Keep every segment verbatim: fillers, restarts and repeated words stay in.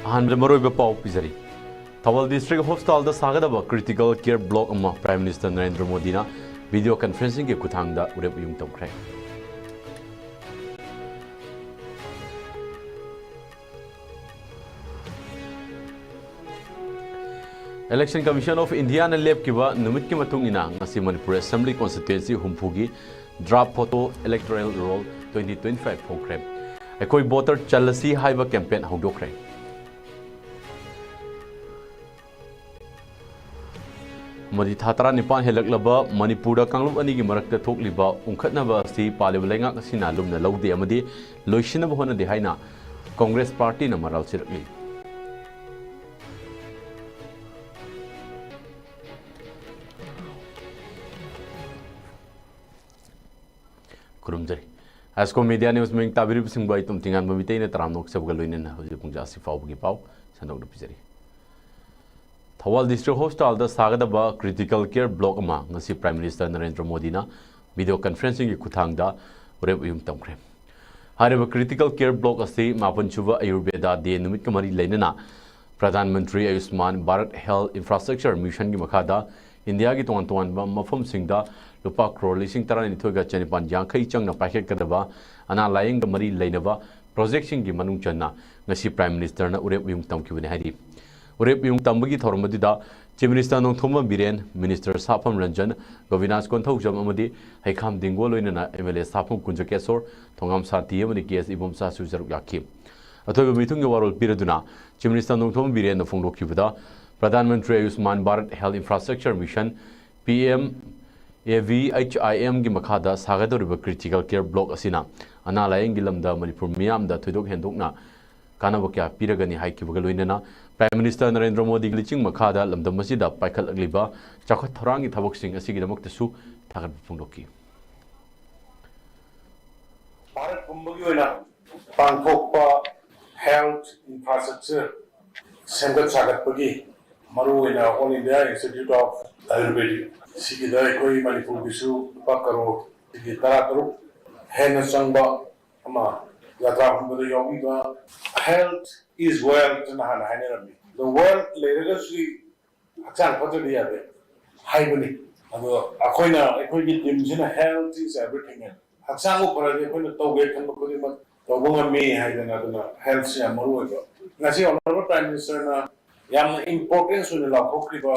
ꯑꯍꯥꯟꯕꯗ ꯃꯔꯨꯑꯣꯏꯕ ꯄꯥꯎ ꯄꯤꯖꯔꯤ꯫ ꯊꯧꯕꯥꯜ ꯗꯤꯁꯇ꯭ꯔꯤꯛ ꯍꯣꯁꯄꯤꯇꯥꯜꯗ ꯁꯥꯒꯗꯕ ꯀ꯭ꯔꯤꯇꯤꯀꯦꯜ ꯀꯦꯌꯔ ꯕ꯭ꯂꯣꯛ ꯑꯃ ꯄ꯭ꯔꯥꯏꯝ ꯃꯤꯅꯤꯁꯇꯔ ꯅꯔꯦꯟꯗ꯭ꯔ ꯃꯣꯗꯤꯅ ꯚꯤꯗꯤꯑꯣ ꯀꯟꯐꯔꯦꯟꯁꯤꯡꯒꯤ ꯈꯨꯠꯊꯥꯡꯗ ꯎꯔꯦꯞ ꯎꯌꯨꯡ ꯇꯝꯈ꯭ꯔꯦ꯫ Election Commission of Indiaꯅ ꯂꯦꯞꯈꯤꯕ ꯅꯨꯃꯤꯠꯀꯤ ꯃꯇꯨꯡ ꯏꯟꯅ ꯉꯁꯤ ꯃꯅꯤꯄꯨꯔ ꯑꯦꯁꯦꯝꯕ꯭ꯂꯤ ꯀꯣꯟꯁꯇꯤꯇ꯭ꯋꯦꯟꯁꯤ ꯍꯨꯝꯐꯨꯒꯤ draft photo electoral roll twenty twenty five ꯐꯣꯡꯈ꯭ꯔꯦ꯫ ꯑꯩꯈꯣꯏ ꯚꯣꯇꯔ ꯆꯜꯂꯁꯤ ꯍꯥꯏꯕ ꯀꯦꯝꯄꯦꯟ ꯍꯧꯗꯣꯛꯈ꯭ꯔꯦ꯫ ꯑꯃꯗꯤ ꯊꯥ ꯇꯔꯥꯅꯤꯄꯥꯟ ꯍꯦꯜꯂꯛꯂꯕ ꯃꯅꯤꯄꯨꯔꯗ ꯀꯥꯡꯂꯨꯞ ꯑꯅꯤꯒꯤ ꯃꯔꯛꯇ ꯊꯣꯛꯂꯤꯕ ꯎꯪꯈꯠꯅꯕ ꯑꯁꯤ ꯄꯥꯜꯂꯤꯕ ꯂꯩꯉꯥꯛ ꯑꯁꯤꯅ ꯂꯨꯝꯅ ꯂꯧꯗꯦ ꯑꯃꯗꯤ ꯂꯣꯏꯁꯤꯟꯅꯕ ꯍꯣꯠꯅꯗꯦ ꯍꯥꯏꯅ ꯀꯣꯡꯒ꯭ꯔꯦꯁ ꯄꯥꯔꯇꯤꯅ ꯃꯔꯥꯜ ꯁꯤꯔꯛꯂꯤ꯫ ꯈꯨꯔꯨꯝꯖꯔꯤ꯫ ꯑꯦꯁꯀꯣ ꯃꯦꯗꯤꯌꯥ ꯅ꯭ꯌꯨꯁ ꯃꯤꯡ ꯇꯥꯕꯤꯔꯤꯕꯁꯤꯡꯕꯨ ꯑꯩ ꯇꯣꯝ ꯇꯤꯉꯥꯟꯕ ꯃꯤꯇꯩꯅ ꯇꯔꯥꯝꯅ ꯑꯣꯛꯆꯕꯒ ꯂꯣꯏꯅꯅ ꯍꯧꯖꯤꯛ ꯄꯨꯡ ꯑꯁꯤ ꯐꯥꯎꯕꯒꯤ ꯄꯥꯎ ꯁꯟꯗꯣꯛꯅ ꯄꯤꯖꯔꯤ꯫ ꯊꯧꯕꯥꯜ ꯗꯤꯁꯇ꯭ꯔꯤꯛ ꯍꯣꯁꯄꯤꯇꯥꯜꯗ ꯁꯥꯒꯗꯕ ꯀ꯭ꯔꯤꯇꯤꯀꯦꯜ ꯀꯦꯌꯔ ꯕ꯭ꯂꯣꯛ ꯑꯃ ꯉꯁꯤ ꯄ꯭ꯔꯥꯏꯝ ꯃꯤꯅꯤꯁꯇꯔ ꯅꯔꯦꯟꯗ꯭ꯔ ꯃꯣꯗꯤꯅ ꯚꯤꯗꯤꯑꯣ ꯀꯟꯐꯔꯦꯟꯁꯤꯡꯒꯤ ꯈꯨꯠꯊꯥꯡꯗ ꯎꯔꯦꯞ ꯎꯌꯨꯡ ꯇꯝꯈ꯭ꯔꯦ꯫ ꯍꯥꯏꯔꯤꯕ ꯀ꯭ꯔꯤꯇꯤꯀꯦꯜ ꯀꯦꯌꯔ ꯕ꯭ꯂꯣꯛ ꯑꯁꯤ ꯃꯥꯄꯟ ꯁꯨꯕ ꯑꯌꯨꯔꯕꯦꯗꯥ ꯗꯦ ꯅꯨꯃꯤꯠꯀ ꯃꯔꯤ ꯂꯩꯅꯅ ꯄ꯭ꯔꯙꯥꯟ ꯃꯟꯇ꯭ꯔꯤ ꯑꯌꯨꯁꯃꯥꯟ ꯚꯥꯔꯠ ꯍꯦꯜꯊ ꯏꯟꯐ꯭ꯔꯥꯁ꯭ꯇ꯭ꯔꯛꯆꯔ ꯃꯤꯁꯟꯒꯤ ꯃꯈꯥꯗ ꯏꯟꯗꯤꯌꯥꯒꯤ ꯇꯣꯉꯥꯟ ꯇꯣꯉꯥꯟꯕ ꯃꯐꯝꯁꯤꯡꯗ ꯂꯨꯄꯥ ꯀ꯭ꯔꯣꯔ ꯂꯤꯁꯤꯡ ꯇꯔꯥꯅꯤꯊꯣꯏꯒ ꯆꯅꯤꯄꯥꯟ ꯌꯥꯡꯈꯩ ꯆꯪꯅ ꯄꯥꯏꯈꯠꯀꯗꯕ ꯑꯅꯥ ꯂꯥꯌꯦꯡꯒ ꯃꯔꯤ ꯂꯩꯅꯕ ꯄ꯭ꯔꯣꯖꯦꯛꯁꯤꯡꯒꯤ ꯃꯅꯨꯡ ꯆꯟꯅ ꯉꯁꯤ ꯄ꯭ꯔꯥꯏꯝ ꯃꯤꯅꯤꯁꯇꯔꯅ ꯎꯔꯦꯞ ꯎꯌꯨꯡ ꯇꯝꯈꯤꯕꯅꯤ ꯍꯥꯏꯔꯤ꯫ ꯎꯔꯦꯞ ꯎꯌꯨꯡ ꯇꯝꯕꯒꯤ ꯊꯧꯔꯝ ꯑꯗꯨꯗ chief minister Nongthombam Biren, minister Sapam Ranjan, Gobinas Konthoujam ꯑꯃꯗꯤ ꯍꯩꯈꯥꯝ ꯗꯤꯡꯒꯣ ꯂꯣꯏꯅꯅ ꯑꯦꯝ ꯑꯦꯜ ꯑꯦ ꯁꯥꯐꯝ ꯀꯨꯟꯖꯀꯦꯁꯣꯔ, ꯊꯣꯉꯥꯝ ꯁꯥꯟꯇꯤ ꯑꯃꯗꯤ ꯀꯦ ꯑꯦꯁ ꯏꯕꯣꯝꯆꯥꯁꯨ ꯁꯔꯨꯛ ꯌꯥꯈꯤ꯫ ꯑꯊꯣꯏꯕ ꯃꯤꯊꯨꯡꯒꯤ ꯋꯥꯔꯣꯜ ꯄꯤꯔꯗꯨꯅ ꯆꯤꯐ ꯃꯤꯅꯤꯁꯇꯔ ꯅꯣꯡꯊꯣꯝꯕꯝ ꯕꯤꯔꯦꯟꯅ ꯐꯣꯡꯗꯣꯛꯈꯤꯕꯗ, Pradhan Mantri Ayushman Bharat health infrastructure mission, P M A B H I ꯑꯦꯝꯒꯤ ꯃꯈꯥꯗ ꯁꯥꯒꯗꯧꯔꯤꯕ ꯀ꯭ꯔꯤꯇꯤꯀꯦꯜ ꯀꯦꯌꯔ ꯕ꯭ꯂꯣꯛ ꯑꯁꯤꯅ ꯑꯅꯥ ꯂꯥꯌꯦꯡꯒꯤ ꯂꯝꯗ ꯃꯅꯤꯄꯨꯔ ꯃꯤꯌꯥꯝꯗ ꯊꯣꯏꯗꯣꯛ ꯍꯦꯟꯗꯣꯛꯅ ꯀꯥꯟꯅꯕ ꯀꯌꯥ ꯄꯤꯔꯒꯅꯤ ꯍꯥꯏꯈꯤꯕꯒ ꯂꯣꯏꯅꯅ ꯄ꯭ꯔꯥꯏꯝ ꯃꯤꯅꯤꯁꯇꯔ ꯅꯔꯦꯟꯗ꯭ꯔ ꯃꯣꯗꯤꯒꯤ ꯂꯨꯆꯤꯡ ꯃꯈꯥꯗ ꯂꯝꯗꯝ ꯑꯁꯤꯗ ꯄꯥꯏꯈꯠꯂꯛꯂꯤꯕ ꯆꯥꯎꯈꯠ ꯊꯧꯔꯥꯡꯒꯤ ꯊꯕꯛꯁꯤꯡ ꯑꯁꯤꯒꯤꯗꯃꯛꯇꯁꯨ ꯊꯥꯒꯠꯄ ꯐꯣꯡꯗꯣꯛꯈꯤ꯫ ꯚꯥꯔꯠ ꯄꯨꯝꯕꯒꯤ ꯑꯣꯏꯅ ꯄꯥꯡꯊꯣꯛꯄ ꯍꯦꯜꯊ ꯏꯟꯐ꯭ꯔꯥꯁ꯭ꯇ꯭ꯔꯛꯆꯔ ꯁꯦꯝꯒꯠ ꯁꯥꯒꯠꯄꯒꯤ ꯃꯔꯨꯑꯣꯏꯅ All India Institute of Ayurvedic ꯁꯤꯒꯤꯗ ꯑꯩꯈꯣꯏ ꯃꯅꯤꯄꯨꯔꯒꯤꯁꯨ ꯂꯨꯄꯥ ꯀꯔꯣꯔ ꯁꯤꯒꯤ ꯇꯔꯥꯇꯔꯨꯛ ꯍꯦꯟꯅ ꯆꯪꯕ ꯑꯃ ꯖꯥꯇ꯭ꯔꯥ ꯍꯨꯟꯕꯗ ꯌꯥꯎꯕꯤꯕ, "Health is wealth" ꯍꯥꯏꯅ ꯍꯥꯟꯅ ꯍꯥꯏꯅꯔꯝꯃꯤ꯫ ꯑꯗꯣ wealth ꯂꯩꯔꯒꯁꯨ ꯍꯛꯆꯥꯡ ꯐꯠꯇ꯭ꯔꯗꯤ ꯌꯥꯗꯦ ꯍꯥꯏꯕꯅꯤ꯫ ꯑꯗꯣ ꯑꯩꯈꯣꯏꯅ, ꯑꯩꯈꯣꯏꯒꯤ ꯇꯤꯝꯁꯤꯅ "Health is everything" ꯍꯥꯏ, ꯍꯛꯆꯥꯡꯕꯨ ꯐꯔꯗꯤ ꯑꯩꯈꯣꯏꯅ ꯇꯧꯒꯦ ꯈꯟꯕ ꯈꯨꯗꯤꯡꯃꯛ ꯇꯧꯕ ꯉꯝꯃꯤ ꯍꯥꯏꯗꯅ, ꯑꯗꯨꯅ healthꯁꯤ ꯌꯥꯝ ꯃꯔꯨ ꯑꯣꯏꯕ꯫ ꯉꯁꯤ Honourable Prime Ministerꯅ ꯌꯥꯝꯅ importance ꯑꯣꯏꯅ ꯂꯥꯎꯊꯣꯛꯈ꯭ꯔꯤꯕ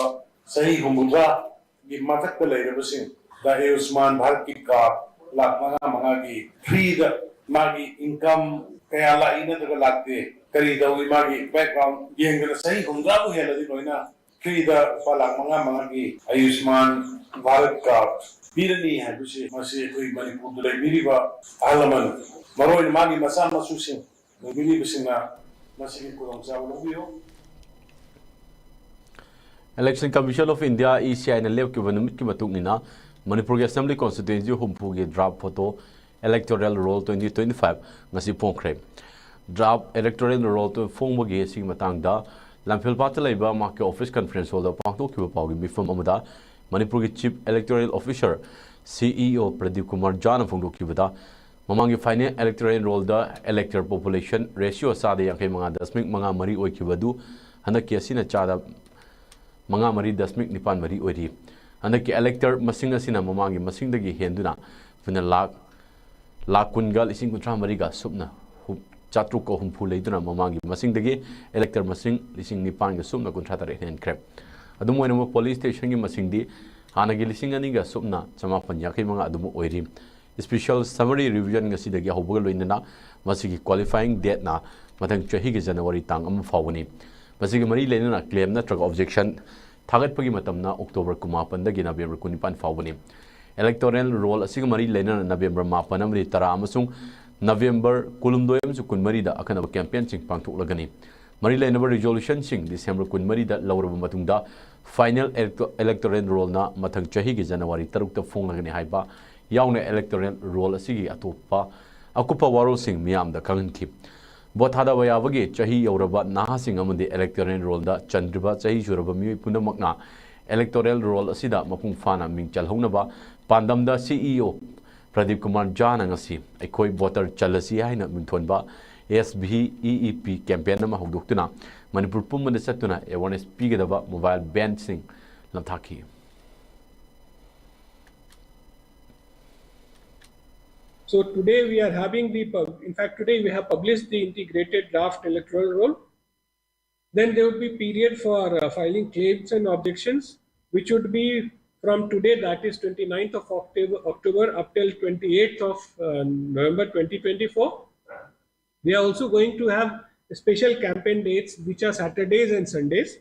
ꯆꯍꯤ ꯍꯨꯝꯐꯨꯇꯔꯥꯒꯤ ꯃꯊꯛꯇ ꯂꯩꯔꯕꯁꯤꯡꯗ ꯑꯌꯨꯁꯃꯥꯟ ꯚꯥꯔꯠꯀꯤ card ꯂꯥꯈ ꯃꯉꯥ ꯃꯉꯥꯒꯤ freeꯗ ꯃꯥꯒꯤ income ꯀꯌꯥ ꯂꯥꯛꯏ ꯅꯠꯇ꯭ꯔꯒ ꯂꯥꯛꯇꯦ, ꯀꯔꯤ ꯇꯧꯏ, ꯃꯥꯒꯤ background ꯌꯦꯡꯗꯅ ꯆꯍꯤ ꯍꯨꯝꯐꯨꯇꯔꯥꯕꯨ ꯍꯦꯜꯂꯗꯤ ꯂꯣꯏꯅ freeꯗ ꯂꯨꯄꯥ ꯂꯥꯈ ꯃꯉꯥ ꯃꯉꯥꯒꯤ ꯑꯌꯨꯁꯃꯥꯟ ꯚꯥꯔꯠ card ꯄꯤꯔꯅꯤ ꯍꯥꯏꯕꯁꯤ, ꯃꯁꯤ ꯑꯩꯈꯣꯏ ꯃꯅꯤꯄꯨꯔꯗ ꯂꯩꯕꯤꯔꯤꯕ ꯑꯍꯜ ꯂꯃꯟ, ꯃꯔꯨꯑꯣꯏꯅ ꯃꯥꯒꯤ ꯃꯆꯥ ꯃꯁꯨꯁꯤꯡ ꯂꯩꯕꯤꯔꯤꯕꯁꯤꯡꯅ ꯃꯁꯤꯒꯤ ꯈꯨꯗꯣꯡꯆꯥꯕ ꯂꯧꯕꯤꯌꯨ꯫ Election Commission of India, ECIꯅ ꯂꯦꯞꯈꯤꯕ ꯅꯨꯃꯤꯠꯀꯤ ꯃꯇꯨꯡ ꯏꯟꯅ ꯃꯅꯤꯄꯨꯔꯒꯤ Assembly Constituency ꯍꯨꯝꯐꯨꯒꯤ draft photo Electoral Roll twenty twenty-five ꯉꯁꯤ ꯐꯣꯡꯈ꯭ꯔꯦ꯫ Draft Electoral Roll ꯐꯣꯡꯕꯒꯤ ꯑꯁꯤꯒꯤ ꯃꯇꯥꯡꯗ ꯂꯝꯐꯦꯜꯄꯥꯠꯇ ꯂꯩꯕ ꯃꯍꯥꯛꯀꯤ office conference hallꯗ ꯄꯥꯡꯊꯣꯛꯈꯤꯕ ꯄꯥꯎꯒꯤ ꯃꯤꯐꯝ ꯑꯃꯗ ꯃꯅꯤꯄꯨꯔꯒꯤ Chief Electoral Officer, CEO Pradeep Kumar ꯖꯥꯅ ꯐꯣꯡꯗꯣꯛꯈꯤꯕꯗ, ꯃꯃꯥꯡꯒꯤ final Electoral Rollꯗ elector population ratio ꯆꯥꯗ ꯌꯥꯡꯈꯩ ꯃꯉꯥ ꯗꯁꯃꯤꯛ ꯃꯉꯥ ꯃꯔꯤ ꯑꯣꯏꯈꯤꯕ ꯑꯗꯨ ꯍꯟꯗꯛꯀꯤ ꯑꯁꯤꯅ ꯆꯥꯗ ꯃꯉꯥ ꯃꯔꯤ ꯗꯁꯃꯤꯛ ꯅꯤꯄꯥꯟ ꯃꯔꯤ ꯑꯣꯏꯔꯤ꯫ ꯍꯟꯗꯛꯀꯤ elector ꯃꯁꯤꯡ ꯑꯁꯤꯅ ꯃꯃꯥꯡꯒꯤ ꯃꯁꯤꯡꯗꯒꯤ ꯍꯦꯟꯗꯨꯅ ꯐꯅ ꯂꯥꯈ, ꯂꯥꯈ ꯀꯨꯟꯒ ꯂꯤꯁꯤꯡ ꯀꯨꯟꯊ꯭ꯔꯥ ꯃꯔꯤꯒ ꯁꯨꯞꯅ ꯍꯨꯝ-, ꯆꯥꯇ꯭ꯔꯨꯛꯀ ꯍꯨꯝꯐꯨ ꯂꯩꯗꯨꯅ ꯃꯃꯥꯡꯒꯤ ꯃꯁꯤꯡꯗꯒꯤ elector ꯃꯁꯤꯡ ꯂꯤꯁꯤꯡ ꯅꯤꯄꯥꯟꯒ ꯁꯨꯞꯅ ꯀꯨꯟꯊ꯭ꯔꯥ ꯇꯔꯦꯠ ꯍꯦꯟꯈ꯭ꯔꯦ꯫ ꯑꯗꯨꯝ ꯑꯣꯏꯅꯃꯛ, polling stationꯒꯤ ꯃꯁꯤꯡꯗꯤ ꯍꯥꯟꯅꯒꯤ ꯂꯤꯁꯤꯡ ꯑꯅꯤꯒ ꯁꯨꯞꯅ ꯆꯃꯥꯄꯟ ꯌꯥꯡꯈꯩ ꯃꯉꯥ ꯑꯗꯨꯃꯛ ꯑꯣꯏꯔꯤ꯫ Special summary revision ꯉꯁꯤꯗꯒꯤ ꯍꯧꯕꯒ ꯂꯣꯏꯅꯅ ꯃꯁꯤꯒꯤ qualifying dateꯅ ꯃꯊꯪ ꯆꯍꯤꯒꯤ January ꯇꯥꯡ ꯑꯃ ꯐꯥꯎꯕꯅꯤ꯫ ꯃꯁꯤꯒ ꯃꯔꯤ ꯂꯩꯅꯅ claim ꯅꯠꯇ꯭ꯔꯒ objection ꯊꯥꯒꯠꯄꯒꯤ ꯃꯇꯝꯅ October ꯀꯨꯟꯃꯥꯄꯟꯗꯒꯤ November ꯀꯨꯟꯅꯤꯄꯥꯟ ꯐꯥꯎꯕꯅꯤ꯫ Electoral Roll ꯑꯁꯤꯒ ꯃꯔꯤ ꯂꯩꯅꯅ November ꯃꯥꯄꯟ ꯑꯃꯗꯤ ꯇꯔꯥ ꯑꯃꯁꯨꯡ November ꯀꯨꯟꯍꯨꯝꯗꯣꯏ ꯑꯃꯁꯨꯡ ꯀꯨꯟꯃꯔꯤꯗ ꯑꯈꯟꯅꯕ campaignꯁꯤꯡ ꯄꯥꯡꯊꯣꯛꯂꯒꯅꯤ꯫ ꯃꯔꯤ ꯂꯩꯅꯕ resolutionꯁꯤꯡ December ꯀꯨꯟꯃꯔꯤꯗ ꯂꯧꯔꯕ ꯃꯇꯨꯡꯗ, final electo-, Electoral Rollꯅ ꯃꯊꯪ ꯆꯍꯤꯒꯤ January ꯇꯔꯨꯛꯇ ꯐꯣꯡꯂꯒꯅꯤ ꯍꯥꯏꯕ ꯌꯥꯎꯅ Electoral Roll ꯑꯁꯤꯒꯤ ꯑꯇꯣꯞꯄ ꯑꯀꯨꯞꯄ ꯋꯥꯔꯣꯜꯁꯤꯡ ꯃꯤꯌꯥꯝꯗ ꯈꯪꯍꯟꯈꯤ꯫ Vote ꯊꯥꯗꯕ ꯌꯥꯕꯒꯤ ꯆꯍꯤ ꯌꯧꯔꯕ ꯅꯍꯥꯁꯤꯡ ꯑꯃꯗꯤ Electoral Rollꯗ ꯆꯟꯗ꯭ꯔꯤꯕ ꯆꯍꯤ ꯁꯨꯔꯕ ꯃꯤꯑꯣꯏ ꯄꯨꯝꯅꯃꯛꯅ Electoral Roll ꯑꯁꯤꯗ ꯃꯄꯨꯡ ꯐꯥꯅ ꯃꯤꯡ ꯆꯜꯍꯧꯅꯕ ꯄꯥꯟꯗꯝꯗ CEO ꯄ꯭ꯔꯗꯤꯞ ꯀꯨꯃꯥꯔ ꯖꯥꯅ ꯉꯁꯤ "ꯑꯩꯈꯣꯏ ꯚꯣꯇꯔ ꯆꯜꯂꯁꯤ" ꯍꯥꯏꯅ ꯃꯤꯡꯊꯣꯟꯕ S V E E P campaign ꯑꯃ ꯍꯧꯗꯣꯛꯇꯨꯅ ꯃꯅꯤꯄꯨꯔ ꯄꯨꯝꯕꯗ ꯆꯠꯇꯨꯅ awareness ꯄꯤꯒꯗꯕ mobile vanꯁꯤꯡ ꯂꯝꯊꯥꯈꯤ꯫ So today we are having the, pub- in fact, today we have published the integrated draft electoral roll. Then there would be period for uh, filing claims and objections, which would be from today, that is twenty-ninth of October, October up till twenty-eighth of uh, November twenty twenty-four. We are also going to have special campaign dates, which are Saturdays and Sundays.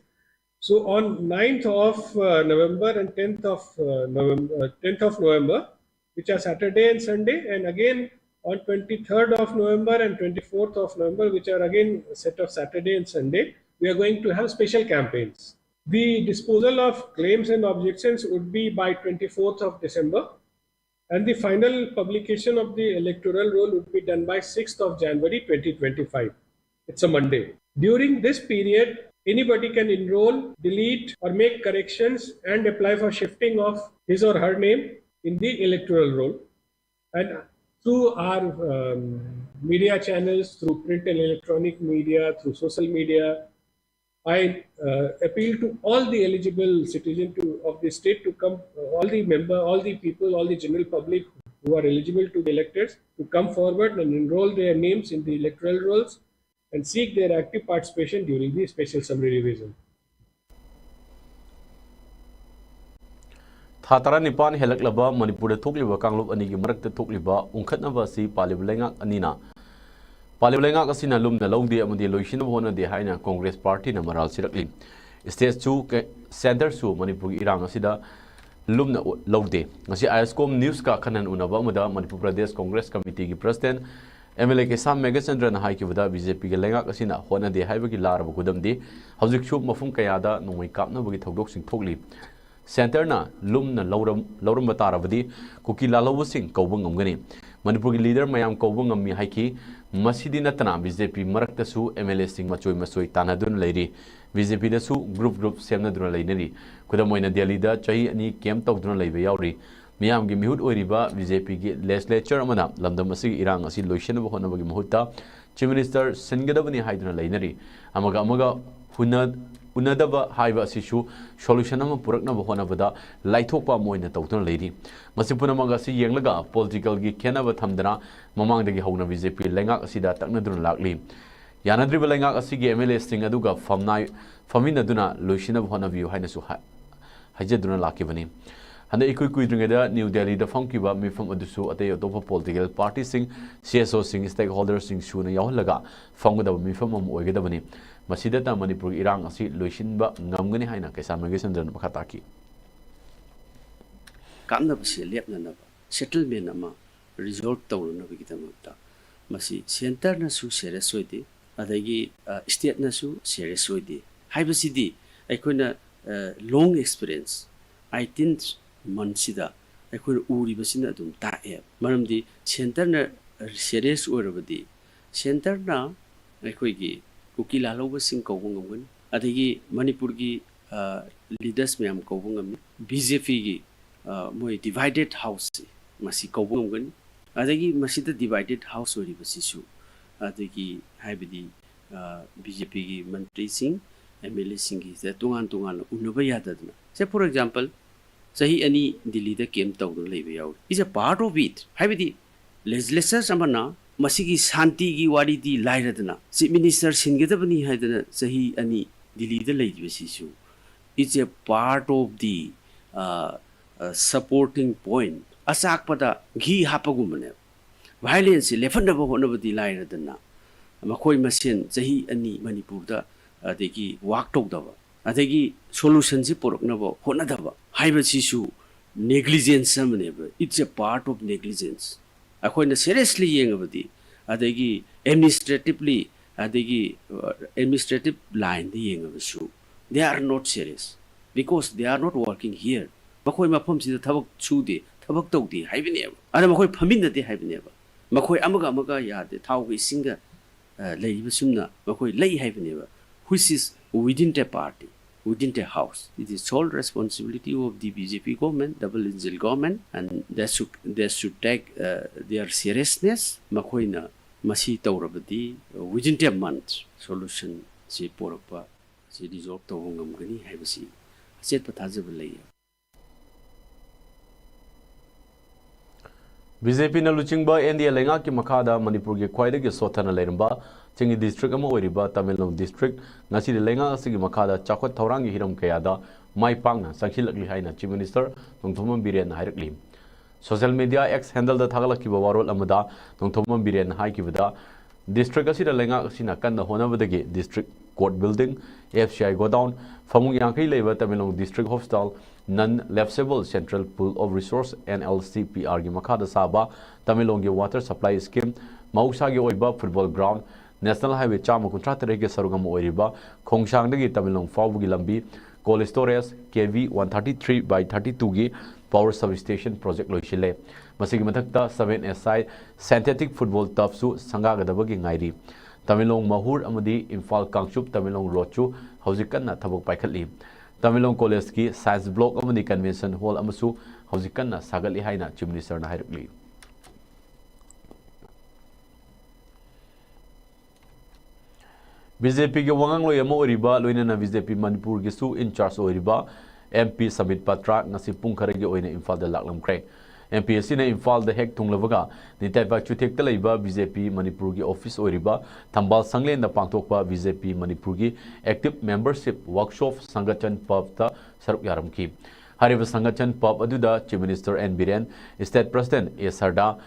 So on ninth of uh, November and tenth of uh, November, uh, tenth of November, which are Saturday and Sunday, and again on twenty-third of November and twenty-fourth of November, which are again a set of Saturday and Sunday, we are going to have special campaigns. The disposal of claims and objections would be by twenty-fourth of December, and the final publication of the electoral roll would be done by sixth of January twenty twenty-five. It's a Monday. During this period, anybody can enroll, delete, or make corrections and apply for shifting of his or her name in the electoral roll. And through our um, media channels, through print and electronic media, through social media, I uh, appeal to all the eligible citizen to, of the state to come, uh, all the member, all the people, all the general public who are eligible to be electors to come forward and enroll their names in the electoral rolls and seek their active participation during the special summary revision. ꯊꯥ ꯇꯔꯥꯅꯤꯄꯥꯟ ꯍꯦꯜꯂꯛꯂꯕ ꯃꯅꯤꯄꯨꯔꯗ ꯊꯣꯛꯂꯤꯕ ꯀꯥꯡꯂꯨꯞ ꯑꯅꯤꯒꯤ ꯃꯔꯛꯇ ꯊꯣꯛꯂꯤꯕ ꯎꯪꯈꯠꯅꯕ ꯑꯁꯤ ꯄꯥꯜꯂꯤꯕ ꯂꯩꯉꯥꯛ ꯑꯅꯤꯅ, ꯄꯥꯜꯂꯤꯕ ꯂꯩꯉꯥꯛ ꯑꯁꯤꯅ ꯂꯨꯝꯅ ꯂꯧꯗꯦ ꯑꯃꯗꯤ ꯂꯣꯏꯁꯤꯟꯅꯕ ꯍꯣꯠꯅꯗꯦ ꯍꯥꯏꯅ ꯀꯣꯡꯒ꯭ꯔꯦꯁ ꯄꯥꯔꯇꯤꯅ ꯃꯔꯥꯜ ꯁꯤꯔꯛꯂꯤ꯫ ꯁ꯭ꯇꯦꯠꯁꯨ ꯀ-, ꯁꯦꯟꯇꯔꯁꯨ ꯃꯅꯤꯄꯨꯔꯒꯤ ꯏꯔꯥꯡ ꯑꯁꯤꯗ ꯂꯨꯝꯅ ꯎ-, ꯂꯧꯗꯦ꯫ ꯉꯁꯤ ꯑꯥꯏ ꯑꯦꯁ ꯀꯣꯝ ꯅ꯭ꯌꯨꯁꯀ ꯑꯈꯟꯅꯍꯟ ꯎꯅꯕ ꯑꯃꯗ ꯃꯅꯤꯄꯨꯔ ꯄ꯭ꯔꯗꯦꯁ ꯀꯣꯡꯒ꯭ꯔꯦꯁ ꯀꯃꯤꯇꯤꯒꯤ president M L A Keisham ꯃꯦꯘꯆꯟꯗ꯭ꯔꯅ ꯍꯥꯏꯈꯤꯕꯗ, ꯕꯤ ꯖꯦ ꯄꯤꯒ ꯂꯩꯉꯥꯛ ꯑꯁꯤꯅ ꯍꯣꯠꯅꯗꯦ ꯍꯥꯏꯕꯒꯤ ꯂꯥꯔꯕ ꯈꯨꯗꯝꯗꯤ ꯍꯧꯖꯤꯛꯁꯨ ꯃꯐꯝ ꯀꯌꯥꯗ ꯅꯣꯡꯃꯩ ꯀꯥꯞꯅꯕꯒꯤ ꯊꯧꯗꯣꯛꯁꯤꯡ ꯊꯣꯛꯂꯤ꯫ ꯁꯦꯟꯇꯔꯅ ꯂꯨꯝꯅ ꯂꯧꯔꯝ-, ꯂꯧꯔꯝꯕ ꯇꯥꯔꯕꯗꯤ ꯀꯨꯀꯤ ꯂꯥꯜꯍꯧꯕꯁꯤꯡ ꯀꯧꯕ ꯉꯝꯒꯅꯤ꯫ ꯃꯅꯤꯄꯨꯔꯒꯤ ꯂꯤꯗꯔ ꯃꯌꯥꯝ ꯀꯧꯕ ꯉꯝꯃꯤ ꯍꯥꯏꯈꯤ꯫ ꯃꯁꯤꯗꯤ ꯅꯠꯇꯅ ꯕꯤ ꯖꯦ ꯄꯤ ꯃꯔꯛꯇꯁꯨ ꯑꯦꯝ ꯑꯦꯜ ꯑꯦꯁꯤꯡ ꯃꯆꯣꯏ ꯃꯆꯣꯏ ꯇꯥꯟꯅꯗꯨꯅ ꯂꯩꯔꯤ꯫ ꯕꯤ ꯖꯦ ꯄꯤꯗꯁꯨ ꯒ꯭ꯔꯨꯞ ꯒ꯭ꯔꯨꯞ ꯁꯦꯝꯅꯗꯨꯅ ꯂꯩꯅꯔꯤ꯫ ꯈꯨꯗꯝ ꯑꯣꯏꯅ ꯗꯦꯜꯂꯤꯗ ꯆꯍꯤ ꯑꯅꯤ ꯀꯦꯝꯞ ꯇꯧꯗꯨꯅ ꯂꯩꯕ ꯌꯥꯎꯔꯤ꯫ ꯃꯤꯌꯥꯝꯒꯤ ꯃꯤꯍꯨꯠ ꯑꯣꯏꯔꯤꯕ ꯕꯤ ꯖꯦ ꯄꯤꯒꯤ ꯂꯦꯖꯤꯁꯂꯦꯆꯔ ꯑꯃꯅ ꯂꯝꯗꯝ ꯑꯁꯤꯒꯤ ꯏꯔꯥꯡ ꯑꯁꯤ ꯂꯣꯏꯁꯤꯟꯅꯕ ꯍꯣꯠꯅꯕꯒꯤ ꯃꯍꯨꯠꯇ ꯆꯤꯐ ꯃꯤꯅꯤꯁꯇꯔ ꯁꯤꯟꯒꯗꯕꯅꯤ ꯍꯥꯏꯗꯨꯅ ꯂꯩꯅꯔꯤ꯫ ꯑꯃꯒ ꯑꯃꯒ ꯍꯨꯟꯅ-, ꯎꯅꯗꯕ ꯍꯥꯏꯕ ꯑꯁꯤꯁꯨ ꯁꯣꯂꯨꯁꯟ ꯑꯃ ꯄꯨꯔꯛꯅꯕ ꯍꯣꯠꯅꯕꯗ ꯂꯥꯏꯊꯣꯛꯄ ꯑꯃ ꯑꯣꯏꯅ ꯇꯧꯗꯨꯅ ꯂꯩꯔꯤ꯫ ꯃꯁꯤ ꯄꯨꯝꯅꯃꯛ ꯑꯁꯤ ꯌꯦꯡꯂꯒ ꯄꯣꯂꯤꯇꯤꯀꯦꯜꯒꯤ ꯈꯦꯠꯅꯕ ꯊꯝꯗꯅ ꯃꯃꯥꯡꯗꯒꯤ ꯍꯧꯅ ꯕꯤ ꯖꯦ ꯄꯤ ꯂꯩꯉꯥꯛ ꯑꯁꯤꯗ ꯇꯛꯅꯗꯨꯅ ꯂꯥꯛꯂꯤ꯫ ꯌꯥꯅꯗ꯭ꯔꯤꯕ ꯂꯩꯉꯥꯛ ꯑꯁꯤꯒꯤ ꯑꯦꯝ ꯑꯦꯜ ꯑꯦꯁꯤꯡ ꯑꯗꯨꯒ ꯐꯝꯅꯥꯏ-, ꯐꯝꯃꯤꯟꯅꯗꯨꯅ ꯂꯣꯏꯁꯤꯟꯅꯕ ꯍꯣꯠꯅꯕꯤꯌꯨ ꯍꯥꯏꯅꯁꯨ ꯍꯥꯏ-, ꯍꯥꯏꯖꯗꯨꯅ ꯂꯥꯛꯈꯤꯕꯅꯤ꯫ ꯍꯟꯗꯛ ꯏꯀꯨꯏ ꯀꯨꯏꯗ꯭ꯔꯤꯉꯩꯗ ꯅ꯭ꯌꯨ ꯗꯦꯜꯂꯤꯗ ꯐꯝꯈꯤꯕ ꯃꯤꯐꯝ ꯑꯗꯨꯁꯨ ꯑꯇꯩ ꯑꯇꯣꯞꯄ ꯄꯣꯂꯤꯇꯤꯀꯦꯜ ꯄꯥꯔꯇꯤꯁꯤꯡ, ꯁꯤ ꯑꯦꯁ ꯑꯣꯁꯤꯡ, ꯁ꯭ꯇꯦꯛ ꯍꯣꯜꯗꯔꯁꯤꯡ ꯁꯨꯅ ꯌꯥꯎꯍꯜꯂꯒ ꯐꯝꯒꯗꯕ ꯃꯤꯐꯝ ꯑꯃ ꯑꯣꯏꯒꯗꯕꯅꯤ꯫ ꯃꯁꯤꯗꯇ ꯃꯅꯤꯄꯨꯔꯒꯤ ꯏꯔꯥꯡ ꯑꯁꯤ ꯂꯣꯏꯁꯤꯟꯕ ꯉꯝꯒꯅꯤ ꯍꯥꯏꯅ ꯀꯩꯁꯥꯝ ꯃꯦꯘꯆꯟꯗ꯭ꯔꯅ ꯃꯈꯥ ꯇꯥꯈꯤ꯫ ꯀꯥꯞꯅꯕꯁꯦ ꯂꯦꯞꯅꯅꯕ, ꯁꯦꯇꯜꯃꯦꯟ ꯑꯃ ꯔꯤꯖꯣꯜꯕ ꯇꯧꯅꯅꯕꯒꯤꯗꯃꯛꯇ ꯃꯁꯤ ꯁꯦꯟꯇꯔꯅꯁꯨ ꯁꯦꯔꯤꯌꯁ ꯑꯣꯏꯗꯦ, ꯑꯗꯒꯤ ꯁ꯭ꯇꯦꯠꯅꯁꯨ ꯁꯦꯔꯤꯌꯁ ꯑꯣꯏꯗꯦ ꯍꯥꯏꯕꯁꯤꯗꯤ ꯑꯩꯈꯣꯏꯅ ꯂꯣꯡ ꯑꯦꯛꯁꯄꯤꯔꯤꯌꯦꯟꯁ ꯑꯥꯏꯇꯤꯟ ꯃꯟꯁꯤꯗ ꯑꯩꯈꯣꯏꯅ ꯎꯔꯤꯕꯁꯤꯅ ꯑꯗꯨꯝ ꯇꯥꯛꯑꯦ꯫ ꯃꯔꯝꯗꯤ ꯁꯦꯟꯇꯔꯅ ꯁꯦꯔꯤꯌꯁ ꯑꯣꯏꯔꯕꯗꯤ ꯁꯦꯟꯇꯔꯅ ꯑꯩꯈꯣꯏꯒꯤ ꯀꯨꯀꯤ ꯂꯥꯜꯍꯧꯕꯁꯤꯡ ꯀꯧꯕ ꯉꯝꯒꯅꯤ, ꯑꯗꯒꯤ ꯃꯅꯤꯄꯨꯔꯒꯤ ꯂꯤꯗꯔꯁ ꯃꯌꯥꯝ ꯀꯧꯕ ꯉꯝꯃꯤ꯫ ꯕꯤ ꯖꯦ ꯄꯤꯒꯤ ꯃꯣꯏ ꯗꯤꯚꯥꯏꯗꯦꯠ ꯍꯥꯎꯁꯁꯤ ꯃꯁꯤ ꯀꯧꯕ ꯉꯝꯒꯅꯤ꯫ ꯑꯗꯒꯤ ꯃꯁꯤꯗ ꯗꯤꯚꯥꯏꯗꯦꯠ ꯍꯥꯎꯁ ꯑꯣꯏꯔꯤꯕꯁꯤꯁꯨ ꯑꯗꯒꯤ ꯍꯥꯏꯕꯗꯤ ꯕꯤ ꯖꯦ ꯄꯤꯒꯤ ꯃꯟꯇ꯭ꯔꯤꯁꯤꯡ, ꯑꯦꯝ ꯑꯦꯜ ꯑꯦꯁꯤꯡꯒꯤꯁꯤꯗ ꯇꯣꯉꯥꯟ ꯇꯣꯉꯥꯟꯅ ꯎꯅꯕ ꯌꯥꯗꯗꯅ, ꯁꯦ ꯐꯣꯔ ꯑꯦꯛꯖꯥꯝꯄꯜ ꯆꯍꯤ ꯑꯅꯤ ꯗꯤꯜꯂꯤꯗ ꯀꯦꯝ ꯇꯧꯗꯨꯅ ꯂꯩꯕ ꯌꯥꯎꯔꯤ꯫ It's a part of it꯫ ꯍꯥꯏꯕꯗꯤ ꯂꯦꯖꯤꯁꯂꯦꯆꯔ ꯑꯃꯅ ꯃꯁꯤꯒꯤ ꯁꯥꯟꯇꯤꯒꯤ ꯋꯥꯔꯤꯗꯤ ꯂꯥꯏꯔꯗꯅ, ꯆꯤꯐ ꯃꯤꯅꯤꯁꯇꯔ ꯁꯤꯟꯒꯗꯕꯅꯤ ꯍꯥꯏꯗꯅ ꯆꯍꯤ ꯑꯅꯤ ꯗꯤꯜꯂꯤꯗ ꯂꯩꯔꯤꯕꯁꯤꯁꯨ it's a part of the supporting point꯫ ꯑꯆꯥꯛꯄꯗ ꯘꯤ ꯍꯥꯞꯄꯒꯨꯝꯕꯅꯦꯕ꯫ ꯚꯥꯏꯂꯦꯟꯁꯁꯤ ꯂꯦꯞꯍꯟꯅꯕ ꯍꯣꯠꯅꯕꯗꯤ ꯂꯥꯏꯔꯗꯅ, ꯃꯈꯣꯏ ꯃꯁꯦꯟ ꯆꯍꯤ ꯑꯅꯤ ꯃꯅꯤꯄꯨꯔꯗ ꯑꯗꯒꯤ ꯋꯥꯛ ꯇꯧꯗꯕ, ꯑꯗꯒꯤ ꯁꯣꯂꯨꯁꯟꯁꯤ ꯄꯨꯔꯛꯅꯕ ꯍꯣꯠꯅꯗꯕ ꯍꯥꯏꯕꯁꯤꯁꯨ ꯅꯦꯒ꯭ꯂꯤꯖꯦꯟꯁ ꯑꯃꯅꯦꯕ꯫ It's a part of negligence꯫ ꯑꯩꯈꯣꯏꯅ ꯁꯦꯔꯤꯌꯁꯂꯤ ꯌꯦꯡꯉꯕꯗꯤ, ꯑꯗꯒꯤ ꯑꯦꯗꯃꯤꯅꯤꯁꯇ꯭ꯔꯦꯇꯤꯚꯂꯤ, ꯑꯗꯒꯤ ꯑꯦꯗꯃꯤꯅꯤꯁꯇ꯭ꯔꯦꯇꯤꯚ ꯂꯥꯏꯟꯗ ꯌꯦꯡꯉꯕꯁꯨ, they are not serious, because they are not working here꯫ ꯃꯈꯣꯏ ꯃꯐꯝꯁꯤꯗ ꯊꯕꯛ ꯁꯨꯗꯦ, ꯊꯕꯛ ꯇꯧꯗꯦ ꯍꯥꯏꯕꯅꯦꯕ꯫ ꯑꯗ ꯃꯈꯣꯏ ꯐꯝꯃꯤꯟꯅꯗꯦ ꯍꯥꯏꯕꯅꯦꯕ꯫ ꯃꯈꯣꯏ ꯑꯃꯒ ꯑꯃꯒ ꯌꯥꯗꯦ, ꯊꯥꯎꯒ ꯏꯁꯤꯡꯒ ꯂꯩꯔꯤꯕ ꯁꯨꯝꯅ ꯃꯈꯣꯏ ꯂꯩ ꯍꯥꯏꯕꯅꯦꯕ꯫ Which is within the party꯫ within the house. It is sole responsibility of the B J P government, double engine government, and they should, they should take uh, their seriousness. ꯃꯈꯣꯏꯅ ꯃꯁꯤ ꯇꯧꯔꯕꯗꯤ within the month solution ꯁꯤ ꯄꯨꯔꯛꯄ, ꯁꯤ resolve ꯇꯧꯕ ꯉꯝꯒꯅꯤ ꯍꯥꯏꯕꯁꯤ ꯑꯆꯦꯠꯄ ꯊꯥꯖꯕ ꯂꯩ꯫ ꯕꯤ ꯖꯦ ꯄꯤꯅ ꯂꯨꯆꯤꯡꯕ ꯑꯦꯟ ꯗꯤ ꯑꯦ ꯂꯩꯉꯥꯛꯀꯤ ꯃꯈꯥꯗ ꯃꯅꯤꯄꯨꯔꯒꯤ ꯈ꯭ꯋꯥꯏꯗꯒꯤ ꯁꯣꯠꯊꯅ ꯂꯩꯔꯝꯕ ꯆꯤꯡꯒꯤ district ꯑꯃ ꯑꯣꯏꯔꯤꯕ ꯇꯃꯦꯡꯂꯣꯡ district ꯉꯁꯤꯗꯤ ꯂꯩꯉꯥꯛ ꯑꯁꯤꯒꯤ ꯃꯈꯥꯗ ꯆꯥꯎꯈꯠ ꯊꯧꯔꯥꯡꯒꯤ ꯍꯤꯔꯝ ꯀꯌꯥꯗ ꯃꯥꯏ ꯄꯥꯛꯅ ꯆꯪꯁꯤꯜꯂꯛꯂꯤ ꯍꯥꯏꯅ Chief Minister Nongthombam ꯕꯤꯔꯦꯟꯅ ꯍꯥꯏꯔꯛꯂꯤ꯫ Social media X handleꯗ ꯊꯥꯒꯠꯂꯛꯈꯤꯕ ꯋꯥꯔꯣꯜ ꯑꯃꯗ ꯅꯣꯡꯊꯣꯝꯕꯝ ꯕꯤꯔꯦꯟꯅ ꯍꯥꯏꯈꯤꯕꯗ, district ꯑꯁꯤꯗ ꯂꯩꯉꯥꯛ ꯑꯁꯤꯅ ꯀꯟꯅ ꯍꯣꯠꯅꯕꯗꯒꯤ district court building, F C I godown, ꯐꯃꯨꯡ ꯌꯥꯡꯈꯩ ꯂꯩꯕ Tamenglong district hospital, non lapsable central pool of resource, N L C P R ꯒꯤ ꯃꯈꯥꯗ ꯁꯥꯕ ꯇꯃꯦꯡꯂꯣꯡꯒꯤ water supply scheme, ꯃꯍꯧꯁꯥꯒꯤ ꯑꯣꯏꯕ football ground, National Highway ꯆꯥꯝꯃ ꯀꯨꯟꯊ꯭ꯔꯥ ꯇꯔꯦꯠꯀꯤ ꯁꯔꯨꯛ ꯑꯃ ꯑꯣꯏꯔꯤꯕ ꯈꯣꯡꯁꯥꯡꯗꯒꯤ ꯇꯃꯦꯡꯂꯣꯡ ꯐꯥꯎꯕꯒꯤ ꯂꯝꯕꯤ, cold storage, K V one thirty three by thirty two ꯒꯤ power substation project ꯂꯣꯏꯁꯤꯜꯂꯦ꯫ ꯃꯁꯤꯒꯤ ꯃꯊꯛꯇ seven a side synthetic football turf ꯁꯨ ꯁꯪꯒꯥꯒꯗꯕꯒꯤ ꯉꯥꯏꯔꯤ꯫ ꯇꯃꯦꯡꯂꯣꯡ ꯃꯍꯨꯔ ꯑꯃꯗꯤ ꯏꯝꯐꯥꯜ ꯀꯥꯡꯆꯨꯞ ꯇꯃꯦꯡꯂꯣꯡ road ꯁꯨ ꯍꯧꯖꯤꯛ ꯀꯟꯅ ꯊꯕꯛ ꯄꯥꯏꯈꯠꯂꯤ꯫ ꯇꯃꯦꯡꯂꯣꯡ college ꯀꯤ science block ꯑꯃꯗꯤ convention hall ꯑꯃꯁꯨ ꯍꯧꯖꯤꯛ ꯀꯟꯅ ꯁꯥꯒꯠꯂꯤ ꯍꯥꯏꯅ Chief Minister ꯅ ꯍꯥꯏꯔꯛꯂꯤ꯫ ꯕꯤ ꯖꯦ ꯄꯤꯒꯤ ꯋꯥꯉꯥꯡꯂꯣꯏ ꯑꯃ ꯑꯣꯏꯔꯤꯕ, ꯂꯣꯏꯅꯅ ꯕꯤ ꯖꯦ ꯄꯤ ꯃꯅꯤꯄꯨꯔꯒꯤꯁꯨ in charge ꯑꯣꯏꯔꯤꯕ ꯑꯦꯝ ꯄꯤ ꯁꯃꯤꯠ ꯄꯇ꯭ꯔꯥ ꯉꯁꯤ ꯄꯨꯡ ꯈꯔꯒꯤ ꯑꯣꯏꯅ ꯏꯝꯐꯥꯜꯗ ꯂꯥꯛꯂꯝꯈ꯭ꯔꯦ꯫ ꯑꯦꯝ ꯄꯤ ꯑꯁꯤꯅ ꯏꯝꯐꯥꯜꯗ ꯍꯦꯛ ꯊꯨꯡꯂꯕꯒ ꯅꯤꯇꯥꯏ ꯄꯥꯛꯆꯨꯊꯦꯛꯇ ꯂꯩꯕ ꯕꯤ ꯖꯦ ꯄꯤ ꯃꯅꯤꯄꯨꯔꯒꯤ office ꯑꯣꯏꯔꯤꯕ ꯊꯝꯕꯥꯜ ꯁꯪꯂꯦꯟꯗ ꯄꯥꯡꯊꯣꯛꯄ ꯕꯤ ꯖꯦ ꯄꯤ ꯃꯅꯤꯄꯨꯔꯒꯤ active membership workshop ꯁꯪꯒꯠꯆꯟ ꯄꯕꯇ ꯁꯔꯨꯛ ꯌꯥꯔꯝꯈꯤ꯫ ꯍꯥꯏꯔꯤꯕ ꯁꯪꯒꯠꯆꯟ ꯄꯕ ꯑꯗꯨꯗ Chief Minister N Biren, State President A Sharda,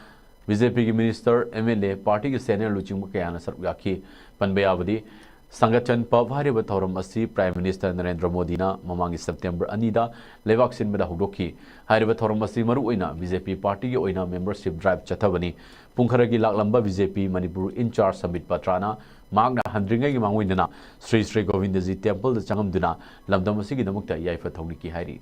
B J ꯄꯤꯒꯤ minister, M L A, party ꯒꯤ senior ꯂꯨꯆꯤꯡꯕ ꯀꯌꯥꯅ ꯁꯔꯨꯛ ꯌꯥꯈꯤ꯫ ꯄꯟꯕ ꯌꯥꯕꯗꯤ, ꯁꯪꯒꯠꯆꯟ ꯄꯕ ꯍꯥꯏꯔꯤꯕ ꯊꯧꯔꯝ ꯑꯁꯤ Prime Minister ꯅꯔꯦꯟꯗ꯭ꯔ ꯃꯣꯗꯤꯅ ꯃꯃꯥꯡꯒꯤ September ꯑꯅꯤꯗ ꯂꯩꯕꯥꯛ ꯁꯤꯟꯕꯗ ꯍꯧꯗꯣꯛꯈꯤ꯫ ꯍꯥꯏꯔꯤꯕ ꯊꯧꯔꯝ ꯑꯁꯤ ꯃꯔꯨꯑꯣꯏꯅ ꯕꯤ ꯖꯦ ꯄꯤ party ꯒꯤ ꯑꯣꯏꯅ membership drive ꯆꯠꯊꯕꯅꯤ꯫ ꯄꯨꯡ ꯈꯔꯒꯤ ꯂꯥꯛꯂꯝꯕ B J P Manipur in charge Sambit ꯄꯇ꯭ꯔꯥꯅ ꯃꯍꯥꯛꯅ ꯍꯟꯗ꯭ꯔꯤꯉꯩꯒꯤ ꯃꯥꯡꯑꯣꯏꯅꯅ ꯁ꯭ꯔꯤ ꯁ꯭ꯔꯤ ꯒꯣꯕꯤꯟꯗꯖꯤ temple ꯗ ꯆꯪꯉꯝꯗꯨꯅ ꯂꯝꯗꯝ ꯑꯁꯤꯒꯤꯗꯃꯛꯇ ꯌꯥꯏꯐ ꯊꯧꯅꯤꯈꯤ ꯍꯥꯏꯔꯤ꯫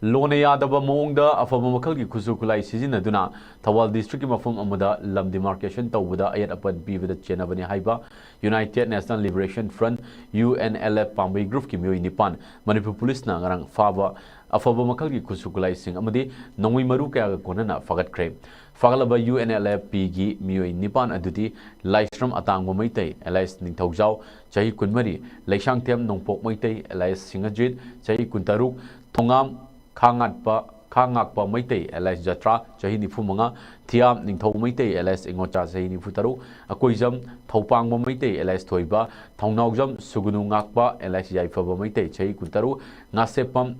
ꯂꯣꯅ ꯌꯥꯗꯕ ꯃꯑꯣꯡꯗ ꯑꯐꯕ ꯃꯈꯜꯒꯤ ꯈꯨꯠꯁꯨ ꯈꯨꯠꯂꯥꯏ ꯁꯤꯖꯤꯟꯅꯗꯨꯅ ꯊꯧꯕꯥꯜ district ꯀꯤ ꯃꯐꯝ ꯑꯃꯗ ꯂꯝ demarcation ꯇꯧꯕꯗ ꯑꯌꯦꯠ ꯑꯄꯟ ꯄꯤꯕꯗ ꯆꯦꯟꯅꯕꯅꯤ ꯍꯥꯏꯕ United National Liberation Front, U N L F, ꯄꯥꯝꯕꯩ group ꯀꯤ ꯃꯤꯑꯣꯏ ꯅꯤꯄꯥꯟ ꯃꯅꯤꯄꯨꯔ police ꯅ ꯉꯔꯥꯡ ꯐꯥꯕ ꯑꯐꯕ ꯃꯈꯜꯒꯤ ꯈꯨꯠꯁꯨ ꯈꯨꯠꯂꯥꯏꯁꯤꯡ ꯑꯃꯗꯤ ꯅꯣꯡꯃꯩ ꯃꯔꯨ ꯀꯌꯥꯒ ꯀꯣꯟꯅꯅ ꯐꯥꯒꯠꯈ꯭ꯔꯦ꯫ ꯐꯥꯒꯠꯂꯕ U N L F P ꯒꯤ ꯃꯤꯑꯣꯏ ꯅꯤꯄꯥꯟ ꯑꯗꯨꯗꯤ ꯂꯥꯏꯁ꯭ꯔꯝ ꯑꯇꯥꯡꯕ ꯃꯩꯇꯩ alias ꯅꯤꯡꯊꯧꯖꯥꯎ, ꯆꯍꯤ ꯀꯨꯟꯃꯔꯤ, ꯂꯩꯁꯥꯡꯊꯦꯝ ꯅꯣꯡꯄꯣꯛ ꯃꯩꯇꯩ alias ꯁꯤꯡꯍꯖꯤꯠ, ꯆꯍꯤ ꯀꯨꯟꯇꯔꯨꯛ, ꯊꯣꯉꯥꯝ ꯈꯥꯉꯥꯠꯄ, ꯈꯥꯉꯥꯛꯄ ꯃꯩꯇꯩ alias ꯖꯇ꯭ꯔꯥ, ꯆꯍꯤ ꯅꯤꯐꯨꯃꯉꯥ, ꯊꯤꯌꯥꯝ ꯅꯤꯡꯊꯧ ꯃꯩꯇꯩ alias ꯏꯉꯣꯆꯥ, ꯆꯍꯤ ꯅꯤꯐꯨꯇꯔꯨꯛ, ꯑꯀꯣꯏꯖꯝ ꯊꯧꯄꯥꯡꯕ ꯃꯩꯇꯩ alias ꯊꯣꯏꯕ, ꯊꯧꯅꯥꯎꯖꯝ ꯁꯨꯒꯨꯅꯨ ꯉꯥꯛꯄ alias ꯌꯥꯏꯐꯕ ꯃꯩꯇꯩ, ꯆꯍꯤ ꯀꯨꯟꯇꯔꯨꯛ, ꯉꯥꯁꯦꯞꯄꯝ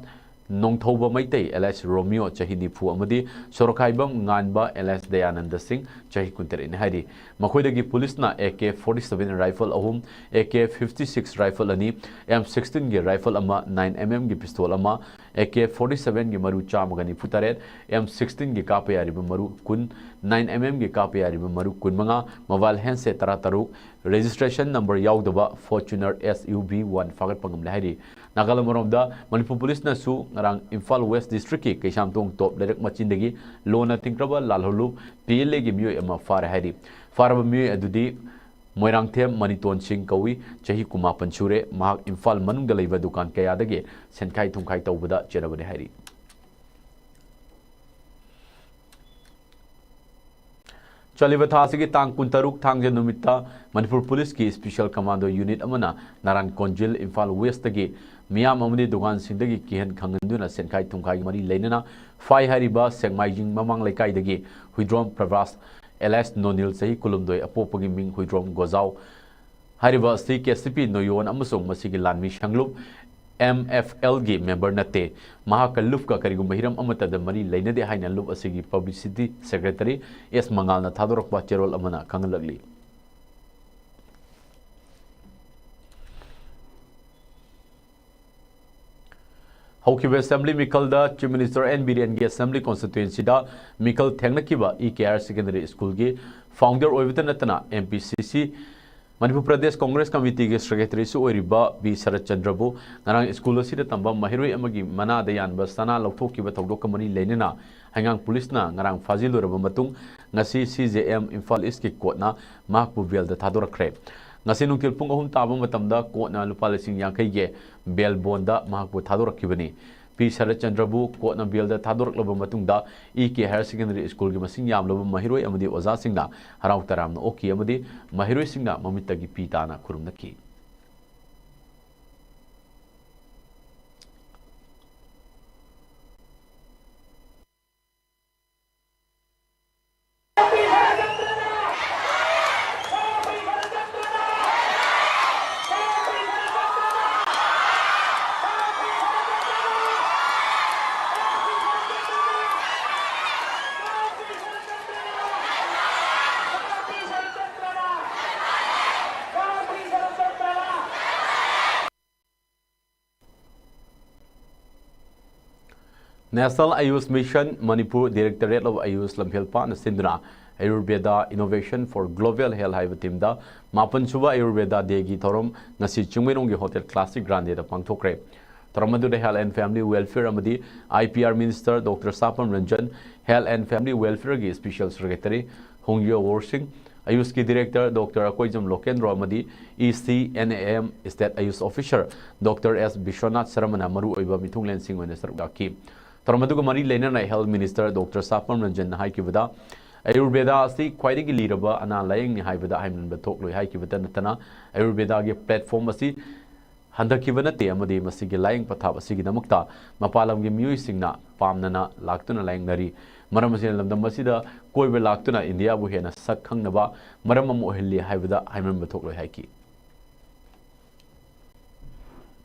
ꯅꯣꯡꯊꯧꯕ ꯃꯩꯇꯩ alias ꯔꯣꯃꯤꯌꯣ, ꯆꯍꯤ ꯅꯤꯐꯨ ꯑꯃꯗꯤ ꯁꯣꯔꯣꯈꯥꯏꯕꯝ ꯉꯥꯟꯕ alias ꯗꯌꯥꯅꯟꯗ ꯁꯤꯡ, ꯆꯍꯤ ꯀꯨꯟꯇꯔꯦꯠꯅꯤ ꯍꯥꯏꯔꯤ꯫ ꯃꯈꯣꯏꯗꯒꯤ police ꯅ A K forty seven rifle ꯑꯍꯨꯝ, A K fifty six rifle ꯑꯅꯤ, M sixteen ꯒꯤ rifle ꯑꯃ, nine M M ꯒꯤ pistol ꯑꯃ, A K forty seven ꯒꯤ ꯃꯔꯨ ꯆꯥꯝꯃꯒ ꯅꯤꯐꯨ ꯇꯔꯦꯠ, M sixteen ꯒꯤ ꯀꯥꯞꯄ ꯌꯥꯔꯤꯕ ꯃꯔꯨ ꯀꯨꯟ, nine M M ꯒꯤ ꯀꯥꯞꯄ ꯌꯥꯔꯤꯕ ꯃꯔꯨ ꯀꯨꯟꯃꯉꯥ, mobile handset ꯇꯔꯥꯇꯔꯨꯛ, registration number ꯌꯥꯎꯗꯕ Fortuner S U V one ꯐꯥꯒꯠꯄ ꯉꯝꯂꯦ ꯍꯥꯏꯔꯤ꯫ ꯅꯥꯒꯥꯂꯦꯟ ꯃꯔꯣꯝꯗ ꯃꯅꯤꯄꯨꯔ police ꯅꯁꯨ ꯉꯔꯥꯡ ꯏꯝꯐꯥꯜ West district ꯀꯤ ꯀꯩꯁꯥꯝꯊꯣꯡ ꯇꯣꯞ ꯂꯩꯔꯛ ꯃꯆꯤꯟꯗꯒꯤ ꯂꯣꯟꯅ ꯇꯤꯡꯈ꯭ꯔꯕ ꯂꯥꯜꯍꯧꯂꯨꯞ P L A ꯒꯤ ꯃꯤꯑꯣꯏ ꯑꯃ ꯐꯥꯔꯦ ꯍꯥꯏꯔꯤ꯫ ꯐꯥꯔꯕ ꯃꯤꯑꯣꯏ ꯑꯗꯨꯗꯤ ꯃꯣꯏꯔꯥꯡꯊꯦꯝ ꯃꯅꯤꯇꯣꯟ ꯁꯤꯡ ꯀꯧꯏ, ꯆꯍꯤ ꯀꯨꯟꯃꯥꯄꯟ ꯁꯨꯔꯦ꯫ ꯃꯍꯥꯛ ꯏꯝꯐꯥꯜ ꯃꯅꯨꯡꯗ ꯂꯩꯕ ꯗꯨꯀꯥꯟ ꯀꯌꯥꯗꯒꯤ ꯁꯦꯟꯈꯥꯏ ꯊꯨꯝꯈꯥꯏ ꯇꯧꯕꯗ ꯆꯦꯟꯅꯕꯅꯤ ꯍꯥꯏꯔꯤ꯫ ꯆꯠꯂꯤꯕ ꯊꯥ ꯑꯁꯤꯒꯤ ꯇꯥꯡ ꯀꯨꯟꯇꯔꯨꯛ ꯊꯥꯡꯖ ꯅꯨꯃꯤꯠꯇ ꯃꯅꯤꯄꯨꯔ police ꯀꯤ special commando unit ꯑꯃꯅ ꯅꯥꯔꯥꯟ ꯀꯣꯟꯖꯤꯜ, ꯏꯝꯐꯥꯜ West ꯇꯒꯤ ꯃꯤꯌꯥꯝ ꯑꯃꯗꯤ ꯗꯨꯀꯥꯟꯁꯤꯡꯗꯒꯤ ꯀꯤꯍꯟ ꯈꯪꯍꯟꯗꯨꯅ ꯁꯦꯟꯈꯥꯏ ꯊꯨꯝꯈꯥꯏꯒꯤ ꯃꯔꯤ ꯂꯩꯅꯅ ꯐꯥꯏ ꯍꯥꯏꯔꯤꯕ ꯁꯦꯛꯃꯥꯏꯖꯤꯡ ꯃꯃꯥꯡ ꯂꯩꯀꯥꯏꯗꯒꯤ ꯍꯨꯏꯗ꯭ꯔꯣꯝ ꯄ꯭ꯔꯚꯥꯁ alias ꯅꯣꯅꯤꯜ, ꯆꯍꯤ ꯀꯨꯟꯍꯨꯝꯗꯣꯏ, ꯑꯄꯣꯛꯄꯒꯤ ꯃꯤꯡ ꯍꯨꯏꯗ꯭ꯔꯣꯝ ꯒꯣꯖꯥꯎ ꯍꯥꯏꯔꯤꯕ ꯑꯁꯤ K C P ꯅꯣꯌꯣꯟ ꯑꯃꯁꯨꯡ ꯃꯁꯤꯒꯤ ꯂꯥꯟꯃꯤ ꯁꯪꯂꯨꯞ M F L ꯒꯤ member ꯅꯠꯇꯦ꯫ ꯃꯍꯥꯛꯀ ꯂꯨꯞꯀ ꯀꯔꯤꯒꯨꯝꯕ ꯍꯤꯔꯝ ꯑꯃꯠꯇꯗ ꯃꯔꯤ ꯂꯩꯅꯗꯦ ꯍꯥꯏꯅ ꯂꯨꯞ ꯑꯁꯤꯒꯤ publicity secretary S ꯃꯉꯥꯜꯅ ꯊꯥꯗꯣꯔꯛꯄ ꯆꯦꯔꯣꯜ ꯑꯃꯅ ꯈꯪꯍꯜꯂꯛꯂꯤ꯫ ꯍꯧꯈꯤꯕ assembly ꯃꯤꯈꯜꯗ Chief Minister N ꯕꯤꯔꯦꯟꯒꯤ assembly constituency ꯗ ꯃꯤꯈꯜ ꯊꯦꯡꯅꯈꯤꯕ E K Higher Secondary School ꯒꯤ founder ꯑꯣꯏꯕꯇ ꯅꯠꯇꯅ M P C C Manipur Pradesh Congress ꯀꯃꯤꯇꯤꯒꯤ ꯁꯦꯀ꯭ꯔꯦꯇꯔꯤꯁꯨ ꯑꯣꯏꯔꯤꯕ ꯄꯤ ꯁꯔꯠ ꯆꯟꯗ꯭ꯔꯕꯨ ꯉꯔꯥꯡ ꯁ꯭ꯀꯨꯜ ꯑꯁꯤꯗ ꯇꯝꯕ ꯃꯍꯩꯔꯣꯏ ꯑꯃꯒꯤ ꯃꯅꯥꯗ ꯌꯥꯟꯕ ꯁꯅꯥ ꯂꯧꯊꯣꯛꯈꯤꯕ ꯊꯧꯗꯣꯛꯀ ꯃꯔꯤ ꯂꯩꯅꯅ ꯍꯩꯉꯥꯡ ꯄꯨꯂꯤꯁꯅ ꯉꯔꯥꯡ ꯐꯥꯖꯤꯜꯂꯨꯔꯕ ꯃꯇꯨꯡ ꯉꯁꯤ ꯁꯤ ꯖꯦ ꯑꯦꯝ ꯏꯝꯐꯥꯜ ꯏꯁꯀꯤ ꯀꯣꯔꯠꯅ ꯃꯍꯥꯛꯄꯨ ꯕꯦꯜꯗ ꯊꯥꯗꯣꯔꯛꯈ꯭ꯔꯦ꯫ ꯉꯁꯤ ꯅꯨꯡꯊꯤꯜ ꯄꯨꯡ ꯑꯍꯨꯝ ꯇꯥꯕ ꯃꯇꯝꯗ ꯀꯣꯔꯠꯅ ꯂꯨꯄꯥ ꯂꯤꯁꯤꯡ ꯌꯥꯡꯈꯩꯒꯤ ꯕꯦꯜ ꯕꯣꯟꯗ ꯃꯍꯥꯛꯄꯨ ꯊꯥꯗꯣꯔꯛꯈꯤꯕꯅꯤ꯫ ꯄꯤ ꯁꯔꯠ ꯆꯟꯗ꯭ꯔꯕꯨ ꯀꯣꯔꯠꯅ ꯕꯦꯜꯗ ꯊꯥꯗꯣꯔꯛꯂꯕ ꯃꯇꯨꯡꯗ ꯏ ꯀꯦ ꯍꯥꯌꯔ ꯁꯦꯀꯦꯟꯗꯔꯤ ꯁ꯭ꯀꯨꯜꯒꯤ ꯃꯁꯤꯡ ꯌꯥꯝꯂꯕ ꯃꯍꯩꯔꯣꯏ ꯑꯃꯗꯤ ꯑꯣꯖꯥꯁꯤꯡꯅ ꯍꯔꯥꯎ ꯇꯔꯥꯝꯅ ꯑꯣꯛꯈꯤ ꯑꯃꯗꯤ ꯃꯍꯩꯔꯣꯏꯁꯤꯡꯅ ꯃꯃꯤꯠꯇꯒꯤ ꯄꯤ ꯇꯥꯅ ꯈꯨꯔꯨꯝꯅꯈꯤ꯫ National Ayush Mission Manipur, Directorate of Ayush ꯂꯝꯐꯦꯜꯄꯥꯛꯅ ꯁꯤꯟꯗꯨꯅ Ayurveda Innovation for Global Health ꯍꯥꯏꯕ ꯊꯤꯝꯗ ꯃꯥꯄꯟ ꯁꯨꯕ Ayurveda Dayꯒꯤ ꯊꯧꯔꯝ ꯉꯁꯤ ꯆꯤꯡꯃꯩꯔꯣꯡꯒꯤ Hotel Classic Grandeꯗ ꯄꯥꯡꯊꯣꯛꯈ꯭ꯔꯦ꯫ ꯊꯧꯔꯝ ꯑꯗꯨꯗ Health and Family Welfare ꯑꯃꯗꯤ I P R Minister Doctor ꯁꯥꯄꯝ Ranjan, Health and Family Welfareꯒꯤ Special Secretary ꯍꯣꯡꯌꯣ ꯋꯣꯔꯁꯤꯡ, ꯑꯌꯨꯁꯀꯤ Director Doctor Akoijam ꯂꯣꯀꯦꯟꯗ꯭ꯔꯣ ꯑꯃꯗꯤ E C N A M State Ayush Officer Doctor S Vishwanath ꯁꯔꯃꯅ ꯃꯔꯨꯑꯣꯏꯕ ꯃꯤꯊꯨꯡꯂꯦꯟꯁꯤꯡ ꯑꯣꯏꯅ ꯁꯔꯨꯛ ꯌꯥꯈꯤ꯫ ꯊꯧꯔꯝ ꯑꯗꯨꯒ ꯃꯔꯤ ꯂꯩꯅꯅ Health Minister Doctor ꯁꯥꯄꯝ ꯔꯟꯖꯟꯅ ꯍꯥꯏꯈꯤꯕꯗ, ꯑꯌꯨꯔꯕꯦꯗꯥ ꯑꯁꯤ ꯈ꯭ꯋꯥꯏꯗꯒꯤ ꯂꯤꯔꯕ ꯑꯅꯥ ꯂꯥꯌꯦꯡꯅꯤ ꯍꯥꯏꯕꯗ ꯍꯥꯏꯃꯟꯕ ꯊꯣꯛꯂꯣꯏ ꯍꯥꯏꯈꯤꯕꯇ ꯅꯠꯇꯅ, ꯑꯌꯨꯔꯕꯦꯗꯥꯒꯤ platform ꯑꯁꯤ ꯍꯟꯊꯈꯤꯕ ꯅꯠꯇꯦ ꯑꯃꯗꯤ ꯃꯁꯤꯒꯤ ꯂꯥꯌꯦꯡ ꯄꯊꯥꯞ ꯑꯁꯤꯒꯤꯗꯃꯛꯇ ꯃꯄꯥꯟ ꯂꯝꯒꯤ ꯃꯤꯑꯣꯏꯁꯤꯡꯅ ꯄꯥꯝꯅꯅ ꯂꯥꯛꯇꯨꯅ ꯂꯥꯌꯦꯡꯅꯔꯤ꯫ ꯃꯔꯝ ꯑꯁꯤꯅ ꯂꯝꯗꯝ ꯑꯁꯤꯗ ꯀꯣꯏꯕ ꯂꯥꯛꯇꯨꯅ ꯏꯟꯗꯤꯌꯥꯕꯨ ꯍꯦꯟꯅ ꯁꯛ ꯈꯪꯅꯕ ꯃꯔꯝ ꯑꯃ ꯑꯣꯏꯍꯜꯂꯤ ꯍꯥꯏꯕꯗ ꯍꯥꯏꯃꯟꯕ ꯊꯣꯛꯂꯣꯏ ꯍꯥꯏꯈꯤ꯫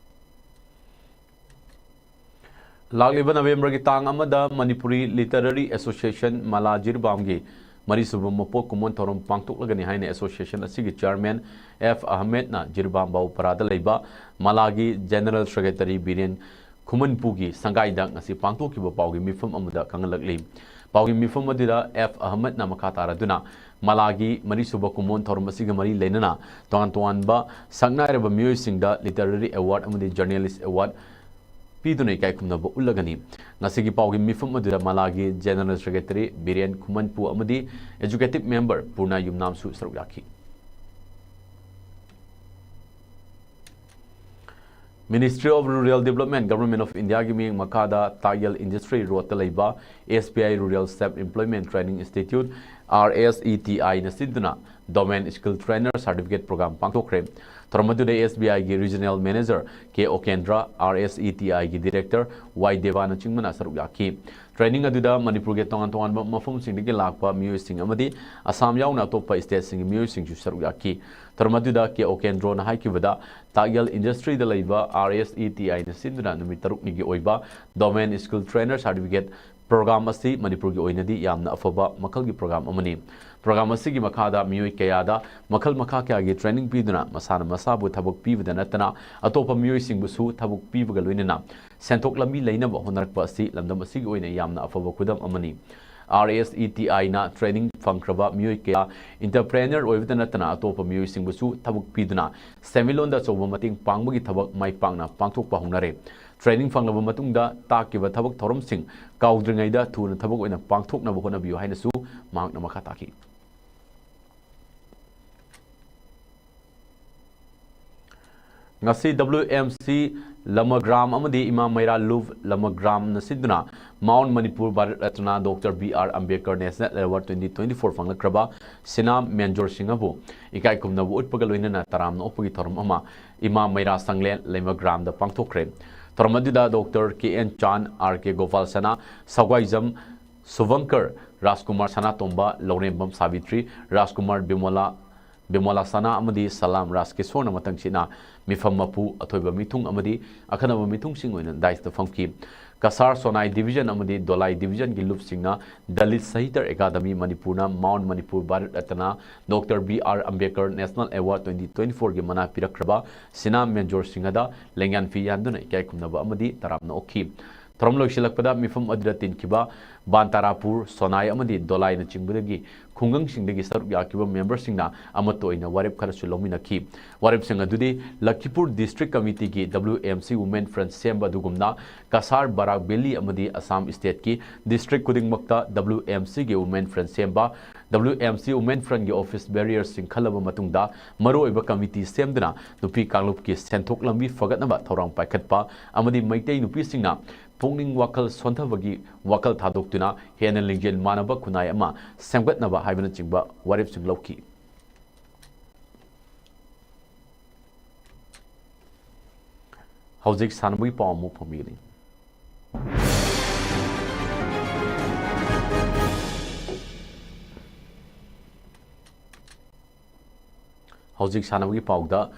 ꯂꯥꯛꯂꯤꯕ ꯅꯕꯦꯝꯕꯔꯒꯤ ꯇꯥꯡ ꯑꯃꯗ ꯃꯅꯤꯄꯨꯔꯤ Literary Association ꯃꯂꯥ ꯖꯤꯔꯤꯕꯥꯝꯒꯤ ꯃꯔꯤꯁꯨꯕ ꯃꯄꯣꯛ ꯀꯨꯝꯑꯣꯟ ꯊꯧꯔꯝ ꯄꯥꯡꯊꯣꯛꯂꯒꯅꯤ ꯍꯥꯏꯅ association ꯑꯁꯤꯒꯤ chairman F ꯑꯍꯃꯦꯗꯅ ꯖꯤꯔꯤꯕꯥꯝ ꯕꯥꯎꯄꯔꯥꯗ ꯂꯩꯕ ꯃꯂꯥꯒꯤ general secretary ꯕꯤꯔꯦꯟ ꯈꯨꯃꯟꯄꯨꯒꯤ ꯁꯪꯒꯥꯏꯗ ꯉꯁꯤ ꯄꯥꯡꯊꯣꯛꯈꯤꯕ ꯄꯥꯎꯒꯤ ꯃꯤꯐꯝ ꯑꯃꯗ ꯈꯪꯍꯜꯂꯛꯂꯤ꯫ ꯄꯥꯎꯒꯤ ꯃꯤꯐꯝ ꯑꯗꯨꯗ ꯑꯦꯐ ꯑꯍꯃꯗꯅ ꯃꯈꯥ ꯇꯥꯔꯗꯨꯅ ꯃꯂꯥꯒꯤ ꯃꯔꯤꯁꯨꯕ ꯀꯨꯝꯑꯣꯟ ꯊꯧꯔꯝ ꯑꯁꯤꯒ ꯃꯔꯤ ꯂꯩꯅꯅ ꯇꯣꯉꯥꯟ ꯇꯣꯉꯥꯟꯕ ꯁꯛꯅꯥꯏꯔꯕ ꯃꯤꯑꯣꯏꯁꯤꯡꯗ literary award ꯑꯃꯗꯤ journalist award ꯄꯤꯗꯨꯅ ꯏꯀꯥꯏ ꯈꯨꯝꯅꯕ ꯎꯠꯂꯒꯅꯤ꯫ ꯉꯁꯤꯒꯤ ꯄꯥꯎꯒꯤ ꯃꯤꯐꯝ ꯑꯗꯨꯗ ꯃꯂꯥꯒꯤ General Secretary ꯕꯤꯔꯦꯟ ꯈꯨꯃꯟꯄꯨ ꯑꯃꯗꯤ Executive Member ꯄꯨꯔꯅ ꯌꯨꯝꯅꯥꯝꯁꯨ ꯁꯔꯨꯛ ꯌꯥꯈꯤ꯫ Ministry of Rural Development, Government of Indiaꯒꯤ ꯃꯤꯠꯌꯦꯡ ꯃꯈꯥꯗ ꯇꯥꯛꯌꯦꯜ Industry Roadꯇ ꯂꯩꯕ S B I Rural Self Employment Training Institute, R S E T I ꯅ ꯁꯤꯟꯗꯨꯅ Domain Skill Trainer Certificate Program ꯄꯥꯡꯊꯣꯛꯈ꯭ꯔꯦ꯫ ꯊꯧꯔꯝ ꯑꯗꯨꯗ S B I ꯒꯤ Regional Manager K ꯑꯣꯀꯦꯟꯗ꯭ꯔ, R S E T I ꯒꯤ Director ꯋꯥꯏ ꯗꯦꯕꯥꯅꯆꯤꯡꯕꯅ ꯁꯔꯨꯛ ꯌꯥꯈꯤ꯫ Training ꯑꯗꯨꯗ ꯃꯅꯤꯄꯨꯔꯒꯤ ꯇꯣꯉꯥꯟ ꯇꯣꯉꯥꯟꯕ ꯃꯐꯝꯁꯤꯡꯗꯒꯤ ꯂꯥꯛꯄ ꯃꯤꯑꯣꯏꯁꯤꯡ ꯑꯃꯗꯤ ꯑꯁꯥꯝ ꯌꯥꯎꯅ ꯑꯇꯣꯞꯄ stateꯁꯤꯡꯒꯤ ꯃꯤꯑꯣꯏꯁꯤꯡꯁꯨ ꯁꯔꯨꯛ ꯌꯥꯈꯤ꯫ ꯊꯧꯔꯝ ꯑꯗꯨꯗ ꯀꯦ ꯑꯣꯀꯦꯟꯗ꯭ꯔꯣꯅ ꯍꯥꯏꯈꯤꯕꯗ, ꯇꯥꯛꯌꯦꯜ Industryꯗ ꯂꯩꯕ R S E T I ꯅ ꯁꯤꯟꯗꯨꯅ ꯅꯨꯃꯤꯠ ꯇꯔꯨꯛꯅꯤꯒꯤ ꯑꯣꯏꯕ Domain Skill Trainer Certificate Program ꯑꯁꯤ ꯃꯅꯤꯄꯨꯔꯒꯤ ꯑꯣꯏꯅꯗꯤ ꯌꯥꯝꯅ ꯑꯐꯕ ꯃꯈꯜꯒꯤ program ꯑꯃꯅꯤ꯫ Program ꯑꯁꯤꯒꯤ ꯃꯈꯥꯗ ꯃꯤꯑꯣꯏ ꯀꯌꯥꯗ ꯃꯈꯜ ꯃꯈꯥ ꯀꯌꯥꯒꯤ training ꯄꯤꯗꯨꯅ ꯃꯁꯥꯅ ꯃꯁꯥꯕꯨ ꯊꯕꯛ ꯄꯤꯕꯗ ꯅꯠꯇꯅ ꯑꯇꯣꯞꯄ ꯃꯤꯑꯣꯏꯁꯤꯡꯕꯨꯁꯨ ꯊꯕꯛ ꯄꯤꯕꯒ ꯂꯣꯏꯅꯅ ꯁꯦꯟꯊꯣꯛ ꯂꯝꯕꯤ ꯂꯩꯅꯕ ꯍꯣꯠꯅꯔꯛꯄ ꯑꯁꯤ ꯂꯝꯗꯝ ꯑꯁꯤꯒꯤ ꯑꯣꯏꯅ ꯌꯥꯝꯅ ꯑꯐꯕ ꯈꯨꯗꯝ ꯑꯃꯅꯤ꯫ R S E T I ꯅ training ꯐꯪꯈ꯭ꯔꯕ ꯃꯤꯑꯣꯏ ꯀꯌꯥ entrepreneur ꯑꯣꯏꯕꯗ ꯅꯠꯇꯅ ꯑꯇꯣꯞꯄ ꯃꯤꯑꯣꯏꯁꯤꯡꯕꯨꯁꯨ ꯊꯕꯛ ꯄꯤꯗꯨꯅ ꯁꯦꯟꯃꯤꯠꯂꯣꯟꯗ ꯑꯆꯧꯕ ꯃꯇꯦꯡ ꯄꯥꯡꯕꯒꯤ ꯊꯕꯛ ꯃꯥꯏ ꯄꯥꯛꯅ ꯄꯥꯡꯊꯣꯛꯄ ꯍꯧꯅꯔꯦ꯫ Training ꯐꯪꯂꯕ ꯃꯇꯨꯡꯗ ꯇꯥꯛꯈꯤꯕ ꯊꯕꯛ ꯊꯧꯔꯝꯁꯤꯡ ꯀꯥꯎꯗ꯭ꯔꯤꯉꯩꯗ ꯊꯨꯅ ꯊꯕꯛ ꯑꯣꯏꯅ ꯄꯥꯡꯊꯣꯛꯅꯕ ꯍꯣꯠꯅꯕꯤꯌꯨ ꯍꯥꯏꯅꯁꯨ ꯃꯍꯥꯛꯅ ꯃꯈꯥ ꯇꯥꯈꯤ꯫ ꯉꯁꯤ W M C ꯂꯃꯒ꯭ꯔꯥꯝ ꯑꯃꯗꯤ ꯏꯃꯥ ꯃꯩꯔꯥ ꯂꯨꯞ ꯂꯃꯒ꯭ꯔꯥꯝꯅ ꯁꯤꯟꯗꯨꯅ Mount Manipur Bharat Ratna Doctor B R Ambedkar National Award twenty twenty-four ꯐꯪꯂꯛꯈ꯭ꯔꯕ ꯁꯤꯅꯥꯝ ꯃꯦꯟꯖꯣꯔ ꯁꯤꯡꯍꯕꯨ ꯏꯀꯥꯏ ꯈꯨꯝꯅꯕ ꯎꯠꯄꯒ ꯂꯣꯏꯅꯅ ꯇꯔꯥꯝꯅ ꯑꯣꯛꯄꯒꯤ ꯊꯧꯔꯝ ꯑꯃ ꯏꯃꯥ ꯃꯩꯔꯥ ꯁꯪꯂꯦꯟ ꯂꯩꯃꯒ꯭ꯔꯥꯝꯗ ꯄꯥꯡꯊꯣꯛꯈ꯭ꯔꯦ꯫ ꯊꯧꯔꯝ ꯑꯗꯨꯗ Doctor K N Chan, R K Gopal Sana, ꯁꯒ꯭ꯋꯥꯏꯖꯝ ꯁꯨꯚꯪꯀꯔ, ꯔꯥꯖꯀꯨꯃꯥꯔ ꯁꯅꯥꯇꯣꯝꯕ, ꯂꯧꯔꯦꯝꯕꯝ ꯁꯥꯕꯤꯇ꯭ꯔꯤ, ꯔꯥꯖꯀꯨꯃꯥꯔ ꯕꯤꯃꯣꯂꯥ, ꯕꯤꯃꯣꯂꯥ ꯁꯅꯥ ꯑꯃꯗꯤ ꯁꯂꯥꯝ ꯔꯥꯖꯀꯤꯁꯣꯔꯅ ꯃꯊꯪꯁꯤꯠꯅ ꯃꯤꯐꯝ ꯃꯄꯨ, ꯑꯊꯣꯏꯕ ꯃꯤꯊꯨꯡ ꯑꯃꯗꯤ ꯑꯈꯟꯅꯕ ꯃꯤꯊꯨꯡꯁꯤꯡ ꯑꯣꯏꯅ dais ꯇ ꯐꯝꯈꯤ꯫ ꯀꯁꯥꯔ ꯁꯣꯅꯥꯏ Division ꯑꯃꯗꯤ ꯗꯣꯂꯥꯏ Division ꯒꯤ ꯂꯨꯞꯁꯤꯡꯅ Dalit Sahitya Academy ꯃꯅꯤꯄꯨꯔꯅ Mount Manipur Bharat Ratna Doctor B R Ambedkar National Award twenty twenty-four ꯒꯤ ꯃꯅꯥ ꯄꯤꯔꯛꯈ꯭ꯔꯕ ꯁꯤꯅꯥꯝ ꯃꯦꯟꯖꯣꯔ ꯁꯤꯡꯍꯗ ꯂꯦꯡꯌꯥꯟ ꯐꯤ ꯌꯥꯟꯗꯨꯅ ꯏꯀꯥꯏ ꯈꯨꯝꯅꯕ ꯑꯃꯗꯤ ꯇꯔꯥꯝꯅ ꯑꯣꯛꯈꯤ꯫ ꯊꯧꯔꯝ ꯂꯣꯏꯁꯤꯜꯂꯛꯄꯗ ꯃꯤꯐꯝ ꯑꯗꯨꯗ ꯇꯤꯟꯈꯤꯕ ꯕꯥꯟꯇꯥꯔꯥꯄꯨꯔ, ꯁꯣꯅꯥꯏ ꯑꯃꯗꯤ ꯗꯣꯂꯥꯏꯅꯆꯤꯡꯕꯗꯒꯤ ꯈꯨꯡꯒꯪꯁꯤꯡꯗꯒꯤ ꯁꯔꯨꯛ ꯌꯥꯈꯤꯕ ꯃꯦꯝꯕꯔꯁꯤꯡꯅ ꯑꯃꯠꯇ ꯑꯣꯏꯅ ꯋꯥꯔꯦꯞ ꯈꯔꯁꯨ ꯂꯧꯃꯤꯟꯅꯈꯤ꯫ ꯋꯥꯔꯦꯞꯁꯤꯡ ꯑꯗꯨꯗꯤ ꯂꯈꯤꯄꯨꯔ district ꯀꯃꯤꯇꯤꯒꯤ W M C Women Front ꯁꯦꯝꯕ ꯑꯗꯨꯒꯨꯝꯅ ꯀꯁꯥꯔ ꯕꯔꯥꯛ ꯚꯦꯂꯤ ꯑꯃꯗꯤ ꯑꯁꯥꯝ ꯁ꯭ꯇꯦꯠꯀꯤ ꯗꯤꯁꯇ꯭ꯔꯤꯛ ꯈꯨꯗꯤꯡꯃꯛꯇ W M C ꯒꯤ Women Front ꯁꯦꯝꯕ, W M C Women Front ꯒꯤ ꯑꯣꯐꯤꯁ ꯕꯦꯔꯤꯌꯔꯁꯤꯡ ꯈꯜꯂꯕ ꯃꯇꯨꯡꯗ ꯃꯔꯨꯑꯣꯏꯕ ꯀꯃꯤꯇꯤ ꯁꯦꯝꯗꯨꯅ ꯅꯨꯄꯤ ꯀꯥꯡꯂꯨꯞꯀꯤ ꯁꯦꯟꯊꯣꯛ ꯂꯝꯕꯤ ꯐꯒꯠꯅꯕ ꯊꯧꯔꯥꯡ ꯄꯥꯏꯈꯠꯄ ꯑꯃꯗꯤ ꯃꯩꯇꯩ ꯅꯨꯄꯤꯁꯤꯡꯅ ꯄꯨꯛꯅꯤꯡ ꯋꯥꯈꯜ ꯁꯣꯟꯊꯕꯒꯤ ꯋꯥꯈꯜ ꯊꯥꯗꯣꯛꯇꯨꯅ ꯍꯦꯟꯅ ꯂꯤꯡꯖꯦꯜ ꯃꯥꯟꯅꯕ ꯈꯨꯟꯅꯥꯏ ꯑꯃ ꯁꯦꯝꯒꯠꯅꯕ ꯍꯥꯏꯕꯅꯆꯤꯡꯕ ꯋꯥꯔꯦꯞꯁꯤꯡ ꯂꯧꯈꯤ꯫ ꯍꯧꯖꯤꯛ ꯁꯥꯟꯅꯕꯒꯤ ꯄꯥꯎ ꯑꯃꯨꯛ ꯐꯣꯡꯕꯤꯒꯅꯤ꯫ ꯍꯧꯖꯤꯛ ꯁꯥꯟꯅꯕꯒꯤ ꯄꯥꯎꯗ,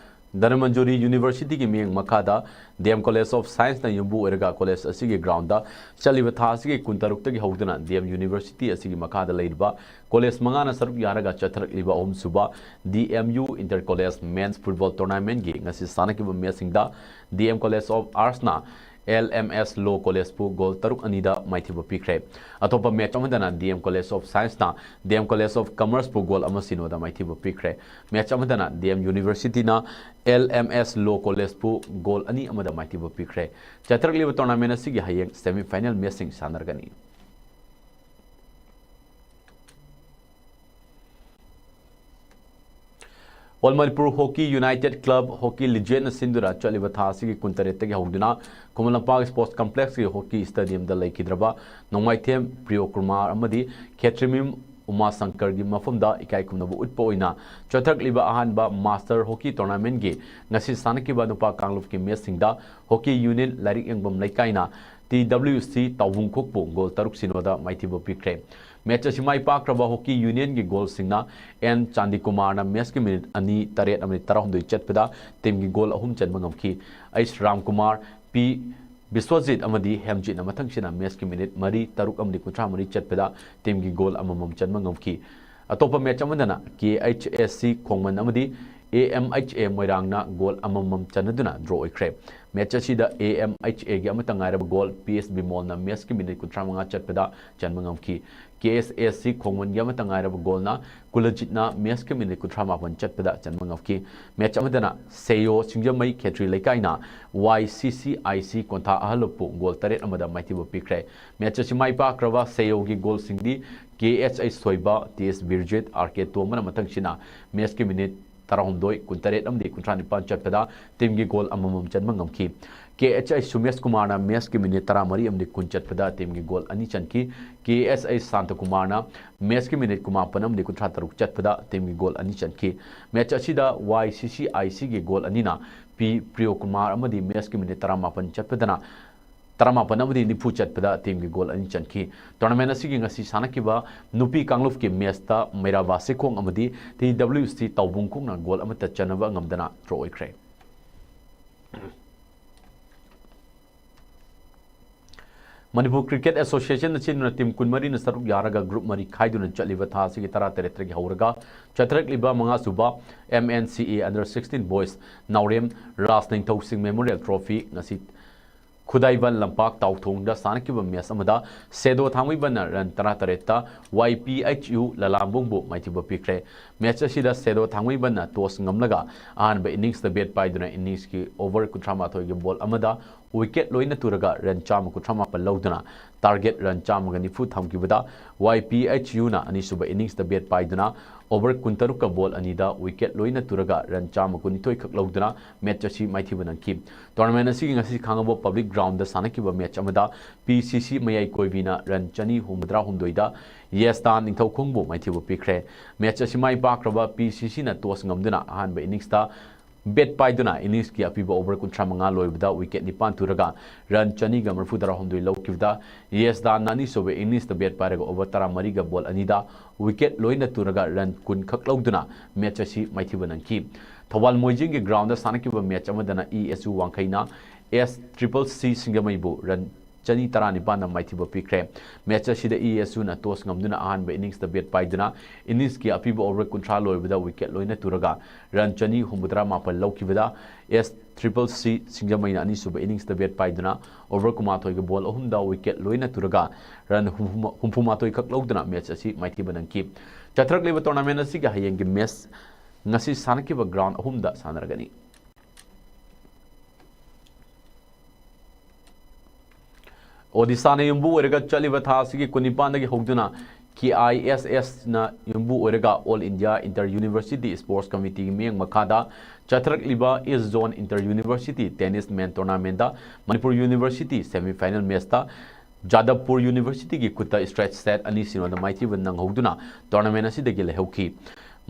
ꯙꯅꯃꯟꯖꯨꯔꯤ ꯌꯨꯅꯤꯚꯔꯁꯤꯇꯤꯒꯤ ꯃꯤꯠꯌꯦꯡ ꯃꯈꯥꯗ D M College of Science ꯅ ꯌꯨꯝꯕꯨ ꯑꯣꯏꯔꯒ ꯀꯣꯂꯦꯖ ꯑꯁꯤꯒꯤ ꯒ꯭ꯔꯥꯎꯟꯗ ꯆꯠꯂꯤꯕ ꯊꯥ ꯑꯁꯤꯒꯤ ꯀꯨꯟꯇꯔꯨꯛꯇꯒꯤ ꯍꯧꯗꯨꯅ D M University ꯑꯁꯤꯒꯤ ꯃꯈꯥꯗ ꯂꯩꯔꯤꯕ ꯀꯣꯂꯦꯖ ꯃꯉꯥꯅ ꯁꯔꯨꯛ ꯌꯥꯔꯒ ꯆꯠꯊꯔꯛꯂꯤꯕ ꯑꯍꯨꯝꯁꯨꯕ D M U Inter College Men's Football Tournament ꯒꯤ ꯉꯁꯤ ꯁꯥꯟꯅꯈꯤꯕ ꯃꯦꯆꯁꯤꯡꯗ D M College of Arts ꯅ L M S Law College ꯄꯨ ꯒꯣꯜ ꯇꯔꯨꯛ ꯑꯅꯤꯗ ꯃꯥꯏꯊꯤꯕ ꯄꯤꯈ꯭ꯔꯦ꯫ ꯑꯇꯣꯞꯄ ꯃꯦꯆ ꯑꯃꯗꯅ D M College of Science ꯅ D M College of Commerce ꯄꯨ ꯒꯣꯜ ꯑꯃ ꯁꯤꯅꯣꯗ ꯃꯥꯏꯊꯤꯕ ꯄꯤꯈ꯭ꯔꯦ꯫ ꯃꯦꯆ ꯑꯃꯗꯅ D M University ꯅ L M S Law College ꯄꯨ ꯒꯣꯜ ꯑꯅꯤ ꯑꯃꯗ ꯃꯥꯏꯊꯤꯕ ꯄꯤꯈ꯭ꯔꯦ꯫ ꯆꯠꯊꯔꯛꯂꯤꯕ tournament ꯑꯁꯤꯒꯤ ꯍꯌꯦꯡ semi final ꯃꯦꯆꯁꯤꯡ ꯁꯥꯟꯅꯔꯒꯅꯤ꯫ All Manipur Hockey United Club Hockey Legend ꯅ ꯁꯤꯟꯗꯨꯅ ꯆꯠꯂꯤꯕ ꯊꯥ ꯑꯁꯤꯒꯤ ꯀꯨꯟꯇꯔꯦꯠꯇꯒꯤ ꯍꯧꯗꯨꯅ ꯈꯨꯃꯟ ꯂꯝꯄꯥꯛ Sports Complex ꯀꯤ hockey stadium ꯗ ꯂꯩꯈꯤꯗ꯭ꯔꯕ ꯅꯣꯡꯃꯥꯏꯊꯦꯝ ꯄ꯭ꯔꯤꯌꯣ ꯀꯨꯃꯥꯔ ꯑꯃꯗꯤ ꯈꯦꯇ꯭ꯔꯤꯃꯌꯨꯝ ꯎꯃꯥ ꯁꯪꯀꯔꯒꯤ ꯃꯐꯝꯗ ꯏꯀꯥꯏ ꯈꯨꯝꯅꯕ ꯎꯠꯄ ꯑꯣꯏꯅ ꯆꯠꯊꯔꯛꯂꯤꯕ ꯑꯍꯥꯟꯕ Master Hockey Tournament ꯀꯤ ꯉꯁꯤ ꯁꯥꯟꯅꯈꯤꯕ ꯅꯨꯄꯥ ꯀꯥꯡꯂꯨꯞꯀꯤ ꯃꯦꯆꯁꯤꯡꯗ Hockey Union ꯂꯥꯏꯔꯤꯛ ꯌꯦꯡꯐꯝ ꯂꯩꯀꯥꯏꯅ T W C ꯇꯥꯎꯕꯨꯡꯈꯣꯛꯄꯨ ꯒꯣꯜ ꯇꯔꯨꯛ ꯁꯤꯅꯣꯗ ꯃꯥꯏꯊꯤꯕ ꯄꯤꯈ꯭ꯔꯦ꯫ ꯃꯦꯆ ꯑꯁꯤ ꯃꯥꯏ ꯄꯥꯛꯈ꯭ꯔꯕ Hockey Union ꯒꯤ ꯒꯣꯜꯁꯤꯡꯅ N ꯆꯥꯟꯗꯤꯀꯨꯃꯥꯔꯅ ꯃꯦꯆꯀꯤ ꯃꯤꯅꯤꯠ ꯑꯅꯤ, ꯇꯔꯦꯠ ꯑꯃꯗꯤ ꯇꯔꯥꯍꯨꯝꯗꯣꯏ ꯆꯠꯄꯗ team ꯒꯤ ꯒꯣꯜ ꯑꯍꯨꯝ ꯆꯟꯕ ꯉꯝꯈꯤ꯫ H ꯔꯥꯝꯀꯨꯃꯥꯔ, P ꯕꯤꯁ꯭ꯋꯖꯤꯠ ꯑꯃꯗꯤ ꯍꯦꯝꯖꯤꯠꯅ ꯃꯊꯪꯁꯤꯅ ꯃꯦꯆꯀꯤ ꯃꯤꯅꯤꯠ ꯃꯔꯤ, ꯇꯔꯨꯛ ꯑꯃꯗꯤ ꯀꯨꯟꯊ꯭ꯔꯥ ꯃꯔꯤ ꯆꯠꯄꯗ team ꯒꯤ ꯒꯣꯜ ꯑꯃꯃꯝ ꯆꯟꯕ ꯉꯝꯈꯤ꯫ ꯑꯇꯣꯞꯄ ꯃꯦꯆ ꯑꯃꯗꯅ K H S C ꯈꯣꯡꯃꯟ ꯑꯃꯗꯤ AMHA ꯃꯣꯏꯔꯥꯡꯅ ꯒꯣꯜ ꯑꯃꯃꯝ ꯆꯟꯅꯗꯨꯅ ꯗ꯭ꯔꯣ ꯑꯣꯏꯈ꯭ꯔꯦ꯫ ꯃꯦꯆ ꯑꯁꯤꯗ AMHA ꯒꯤ ꯑꯃꯠꯇ ꯉꯥꯏꯔꯕ ꯒꯣꯜ PS ꯕꯤꯃꯣꯜꯅ ꯃꯦꯆꯀꯤ ꯃꯤꯅꯤꯠ ꯀꯨꯟꯊ꯭ꯔꯥ ꯃꯉꯥ ꯆꯠꯄꯗ ꯆꯟꯕ ꯉꯝꯈꯤ꯫ KSAC ꯈꯣꯡꯃꯟꯒꯤ ꯑꯃꯠꯇ ꯉꯥꯏꯔꯕ ꯒꯣꯜꯅ ꯀꯨꯂꯖꯤꯠꯅ ꯃꯦꯆꯀꯤ ꯃꯤꯅꯤꯠ ꯀꯨꯟꯊ꯭ꯔꯥ ꯃꯥꯄꯟ ꯆꯠꯄꯗ ꯆꯟꯕ ꯉꯝꯈꯤ꯫ ꯃꯦꯆ ꯑꯃꯗꯅ ꯁꯦꯌꯣ ꯁꯤꯡꯖꯃꯩ ꯈꯦꯇ꯭ꯔꯤ ꯂꯩꯀꯥꯏꯅ YCCIC ꯀꯣꯟꯊꯥ ꯑꯍꯜꯂꯨꯞꯄꯨ ꯒꯣꯜ ꯇꯔꯦꯠ ꯑꯃꯗ ꯃꯥꯏꯊꯤꯕ ꯄꯤꯈ꯭ꯔꯦ꯫ ꯃꯦꯆ ꯑꯁꯤ ꯃꯥꯏ ꯄꯥꯛꯈ꯭ꯔꯕ ꯁꯦꯌꯣꯒꯤ ꯒꯣꯜꯁꯤꯡꯗꯤ KHH ꯁꯣꯏꯕ, TS ꯕꯤꯔꯖꯤꯠ, RK ꯇꯣꯝꯕꯅ ꯃꯊꯪꯁꯤꯅ ꯃꯦꯆꯀꯤ ꯃꯤꯅꯤꯠ ꯇꯔꯥꯍꯨꯝꯗꯣꯏ, ꯀꯨꯟꯇꯔꯦꯠ ꯑꯃꯗꯤ ꯀꯨꯟꯊ꯭ꯔꯥ ꯅꯤꯄꯥꯟ ꯆꯠꯄꯗ ꯇꯤꯝꯒꯤ ꯒꯣꯜ ꯑꯃꯃꯝ ꯆꯟꯕ ꯉꯝꯈꯤ꯫ KHI ꯁꯨꯃꯦꯁ ꯀꯨꯃꯥꯔꯅ ꯃꯦꯆꯀꯤ ꯃꯤꯅꯤꯠ ꯇꯔꯥꯃꯔꯤ ꯑꯃꯗꯤ ꯀꯨꯟ ꯆꯠꯄꯗ ꯇꯤꯝꯒꯤ ꯒꯣꯜ ꯑꯅꯤ ꯆꯟꯈꯤ꯫ KSI ꯁꯥꯟꯇ ꯀꯨꯃꯥꯔꯅ ꯃꯦꯆꯀꯤ ꯃꯤꯅꯤꯠ ꯀꯨꯟꯃꯥꯄꯟ ꯑꯃꯗꯤ ꯀꯨꯟꯊ꯭ꯔꯥ ꯇꯔꯨꯛ ꯆꯠꯄꯗ ꯇꯤꯝꯒꯤ ꯒꯣꯜ ꯑꯅꯤ ꯆꯟꯈꯤ꯫ ꯃꯦꯆ ꯑꯁꯤꯗ YCCIC ꯒꯤ ꯒꯣꯜ ꯑꯅꯤꯅ P ꯄ꯭ꯔꯤꯌꯣ ꯀꯨꯃꯥꯔ ꯑꯃꯗꯤ ꯃꯦꯆꯀꯤ ꯃꯤꯅꯤꯠ ꯇꯔꯥꯃꯥꯄꯟ ꯆꯠꯄꯗꯅ ꯇꯔꯥꯃꯥꯄꯟ ꯑꯃꯗꯤ ꯅꯤꯐꯨ ꯆꯠꯄꯗ ꯇꯤꯝꯒꯤ ꯒꯣꯜ ꯑꯅꯤ ꯆꯟꯈꯤ꯫ ꯇꯣꯔꯅꯥꯃꯦꯟ ꯑꯁꯤꯒꯤ ꯉꯁꯤ ꯁꯥꯟꯅꯈꯤꯕ ꯅꯨꯄꯤ ꯀꯥꯡꯂꯨꯞꯀꯤ ꯃꯦꯆꯇ ꯃꯩꯔꯥꯕ ꯁꯤꯈꯣꯡ ꯑꯃꯗꯤ TWC ꯇꯥꯎꯕꯨꯡꯈꯣꯛꯅ ꯒꯣꯜ ꯑꯃꯠꯇ ꯆꯟꯅꯕ ꯉꯝꯗꯅ ꯗ꯭ꯔꯣ ꯑꯣꯏꯈ꯭ꯔꯦ꯫ ꯃꯅꯤꯄꯨꯔ ꯀ꯭ꯔꯤꯀꯦꯠ ꯑꯦꯁꯣꯁꯤꯌꯦꯁꯟꯅ ꯁꯤꯟꯗꯨꯅ ꯇꯤꯝ ꯀꯨꯟꯃꯔꯤꯅ ꯁꯔꯨꯛ ꯌꯥꯔꯒ ꯒ꯭ꯔꯨꯞ ꯃꯔꯤ ꯈꯥꯏꯗꯨꯅ ꯆꯠꯂꯤꯕ ꯊꯥ ꯑꯁꯤꯒꯤ ꯇꯔꯥꯇꯔꯦꯠꯇꯒꯤ ꯍꯧꯔꯒ ꯆꯠꯊꯔꯛꯂꯤꯕ ꯃꯉꯥꯁꯨꯕ MNCA Under sixteen Boys ꯅꯥꯎꯔꯦꯝ ꯔꯥꯖ ꯅꯤꯡꯊꯧ ꯁꯤꯡ ꯃꯦꯃꯣꯔꯤꯌꯦꯜ ꯇ꯭ꯔꯣꯐꯤ ꯉꯁꯤ ꯈꯨꯗꯥꯏꯕꯟ ꯂꯝꯄꯥꯛ ꯇꯥꯎꯊꯣꯡꯗ ꯁꯥꯟꯅꯈꯤꯕ ꯃꯦꯆ ꯑꯃꯗ ꯁꯦꯗꯣ ꯊꯥꯡꯃꯩꯕꯟꯅ ꯔꯟ ꯇꯔꯥꯇꯔꯦꯠꯇ YPHU ꯂꯂꯥꯝꯕꯨꯡꯕꯨ ꯃꯥꯏꯊꯤꯕ ꯄꯤꯈ꯭ꯔꯦ꯫ ꯃꯦꯆ ꯑꯁꯤꯗ ꯁꯦꯗꯣ ꯊꯥꯡꯃꯩꯕꯟꯅ ꯇꯣꯁ ꯉꯝꯂꯒ ꯑꯍꯥꯟꯕ ꯏꯅꯤꯡꯁꯇ ꯕꯦꯠ ꯄꯥꯏꯗꯨꯅ ꯏꯅꯤꯡꯁꯀꯤ ꯑꯣꯚꯔ ꯀꯨꯟꯊ꯭ꯔꯥ ꯃꯥꯊꯣꯏꯒꯤ ꯕꯣꯜ ꯑꯃꯗ ꯋꯤꯀꯦꯠ ꯂꯣꯏꯅ ꯇꯨꯔꯒ ꯔꯟ ꯆꯥꯝꯃ ꯀꯨꯟꯊ꯭ꯔꯥ ꯃꯥꯄꯟ ꯂꯧꯗꯨꯅ ꯇꯥꯔꯒꯦꯠ ꯔꯟ ꯆꯥꯝꯃꯒ ꯅꯤꯐꯨ ꯊꯝꯈꯤꯕꯗ YPHUꯅ ꯑꯅꯤꯁꯨꯕ ꯏꯅꯤꯡꯁꯇ ꯕꯦꯠ ꯄꯥꯏꯗꯨꯅ ꯑꯣꯚꯔ ꯀꯨꯟꯇꯔꯨꯛꯀ ꯕꯣꯜ ꯑꯅꯤꯗ ꯋꯤꯀꯦꯠ ꯂꯣꯏꯅ ꯇꯨꯔꯒ ꯔꯟ ꯆꯥꯝꯃ ꯀꯨꯟꯅꯤꯊꯣꯏ ꯈꯛ ꯂꯧꯗꯨꯅ ꯃꯦꯆ ꯑꯁꯤ ꯃꯥꯏꯊꯤꯕ ꯅꯪꯈꯤ꯫ ꯇꯣꯔꯅꯥꯃꯦꯟ ꯑꯁꯤꯒꯤ ꯉꯁꯤ ꯈꯥꯡꯉꯕꯣꯛ ꯄꯕ꯭ꯂꯤꯛ ꯒ꯭ꯔꯥꯎꯟꯗ ꯁꯥꯟꯅꯈꯤꯕ ꯃꯦꯆ ꯑꯃꯗ PCC ꯃꯌꯥꯏ ꯀꯣꯏꯕꯤꯅ ꯔꯟ ꯆꯅꯤ ꯍꯨꯝꯐꯨꯇꯔꯥꯍꯨꯝꯗꯣꯏꯗ ꯌꯦꯁꯇꯥꯟ ꯅꯤꯡꯊꯧꯈꯣꯡꯕꯨ ꯃꯥꯏꯊꯤꯕ ꯄꯤꯈ꯭ꯔꯦ꯫ ꯃꯦꯆ ꯑꯁꯤ ꯃꯥꯏ ꯄꯥꯛꯈ꯭ꯔꯕ PCCꯅ ꯇꯣꯁ ꯉꯝꯗꯨꯅ ꯑꯍꯥꯟꯕ ꯏꯅꯤꯡꯁꯇ ꯕꯦꯠ ꯄꯥꯏꯗꯨꯅ ꯏꯅꯤꯡꯁꯀꯤ ꯑꯄꯤꯕ ꯑꯣꯚꯔ ꯀꯨꯟꯊ꯭ꯔꯥ ꯃꯉꯥ ꯂꯣꯏꯕꯗ ꯋꯤꯀꯦꯠ ꯅꯤꯄꯥꯟ ꯇꯨꯔꯒ ꯔꯟ ꯆꯅꯤꯒ ꯃꯔꯤꯐꯨꯇꯔꯥꯍꯨꯝꯗꯣꯏ ꯂꯧꯈꯤꯕꯗ ꯌꯦꯁꯗꯥꯟꯅ ꯑꯅꯤꯁꯨꯕ ꯏꯅꯤꯡꯁꯇ ꯕꯦꯠ ꯄꯥꯏꯔꯒ ꯑꯣꯚꯔ ꯇꯔꯥꯃꯔꯤꯒ ꯕꯣꯜ ꯑꯅꯤꯗ ꯋꯤꯀꯦꯠ ꯂꯣꯏꯅ ꯇꯨꯔꯒ ꯔꯟ ꯀꯨꯟ ꯈꯛ ꯂꯧꯗꯨꯅ ꯃꯦꯆ ꯑꯁꯤ ꯃꯥꯏꯊꯤꯕ ꯅꯪꯈꯤ꯫ ꯊꯧꯕꯥꯜ ꯃꯣꯏꯖꯤꯡꯒꯤ ꯒ꯭ꯔꯥꯎꯟꯗ ꯁꯥꯟꯅꯈꯤꯕ ꯃꯦꯆ ꯑꯃꯗꯅ ESU ꯋꯥꯡꯈꯩꯅ S triple C ꯁꯤꯡꯖꯃꯩꯕꯨ ꯔꯟ ꯆꯅꯤ ꯇꯔꯥꯅꯤꯄꯥꯟꯗ ꯃꯥꯏꯊꯤꯕ ꯄꯤꯈ꯭ꯔꯦ꯫ ꯃꯦꯆ ꯑꯁꯤꯗ ꯏ ꯑꯦꯁ ꯌꯨꯅ ꯇꯣꯁ ꯉꯝꯗꯨꯅ ꯑꯍꯥꯟꯕ ꯏꯅꯤꯡꯁꯇ ꯕꯦꯠ ꯄꯥꯏꯗꯨꯅ ꯏꯅꯤꯡꯁꯀꯤ ꯑꯄꯤꯕ ꯑꯣꯚꯔ ꯀꯨꯟꯊ꯭ꯔꯥ ꯂꯣꯏꯕꯗ ꯋꯤꯀꯦꯠ ꯂꯣꯏꯅ ꯇꯨꯔꯒ ꯔꯟ ꯆꯅꯤ ꯍꯨꯝꯐꯨꯇꯔꯥ ꯃꯥꯄꯟ ꯂꯧꯈꯤꯕꯗ, ꯑꯦꯁ ꯇ꯭ꯔꯤꯄꯜ ꯁꯤ ꯁꯤꯡꯖꯃꯩꯅ ꯑꯅꯤꯁꯨꯕ ꯏꯅꯤꯡꯁꯇ ꯕꯦꯠ ꯄꯥꯏꯗꯨꯅ ꯑꯣꯚꯔ ꯀꯨꯟꯃꯥꯊꯣꯏꯒ ꯕꯣꯜ ꯑꯍꯨꯝꯗ ꯋꯤꯀꯦꯠ ꯂꯣꯏꯅ ꯇꯨꯔꯒ ꯔꯟ ꯍꯨꯝꯐꯨ, ꯍꯨꯝꯐꯨꯃꯥꯊꯣꯏ ꯈꯛ ꯂꯧꯗꯨꯅ ꯃꯦꯆ ꯑꯁꯤ ꯃꯥꯏꯊꯤꯕ ꯅꯪꯈꯤ꯫ ꯆꯠꯊꯔꯛꯂꯤꯕ ꯇꯣꯔꯅꯥꯃꯦꯟ ꯑꯁꯤꯒꯤ ꯍꯌꯦꯡꯒꯤ ꯃꯦꯆ ꯉꯁꯤ ꯁꯥꯟꯅꯈꯤꯕ ꯒ꯭ꯔꯥꯎꯟ ꯑꯍꯨꯝꯗ ꯁꯥꯟꯅꯔꯒꯅꯤ꯫ ꯑꯣꯗꯤꯁꯥꯅ ꯌꯨꯝꯕꯨ ꯑꯣꯏꯔꯒ ꯆꯠꯂꯤꯕ ꯊꯥ ꯑꯁꯤꯒꯤ ꯀꯨꯟꯅꯤꯄꯥꯟꯗꯒꯤ ꯍꯧꯗꯨꯅ ꯀꯦ ꯑꯥꯏ ꯑꯦꯁ ꯑꯦꯁꯅ ꯌꯨꯝꯕꯨ ꯑꯣꯏꯔꯒ All India Inter University Sports Committeeꯒꯤ ꯃꯤꯠꯌꯦꯡ ꯃꯈꯥꯗ ꯆꯠꯊꯔꯛꯂꯤꯕ East Zone Inter University Tennis Men Tournamentꯇ Manipur University semi final matchꯇ Jadavpur Universityꯒꯤ ꯈꯨꯠꯇ straight set ꯑꯅꯤ ꯁꯤꯅꯣꯗ ꯃꯥꯏꯊꯤꯕ ꯅꯪꯍꯧꯗꯨꯅ ꯇꯣꯔꯅꯥꯃꯦꯟ ꯑꯁꯤꯗꯒꯤ ꯂꯩꯍꯧꯈꯤ꯫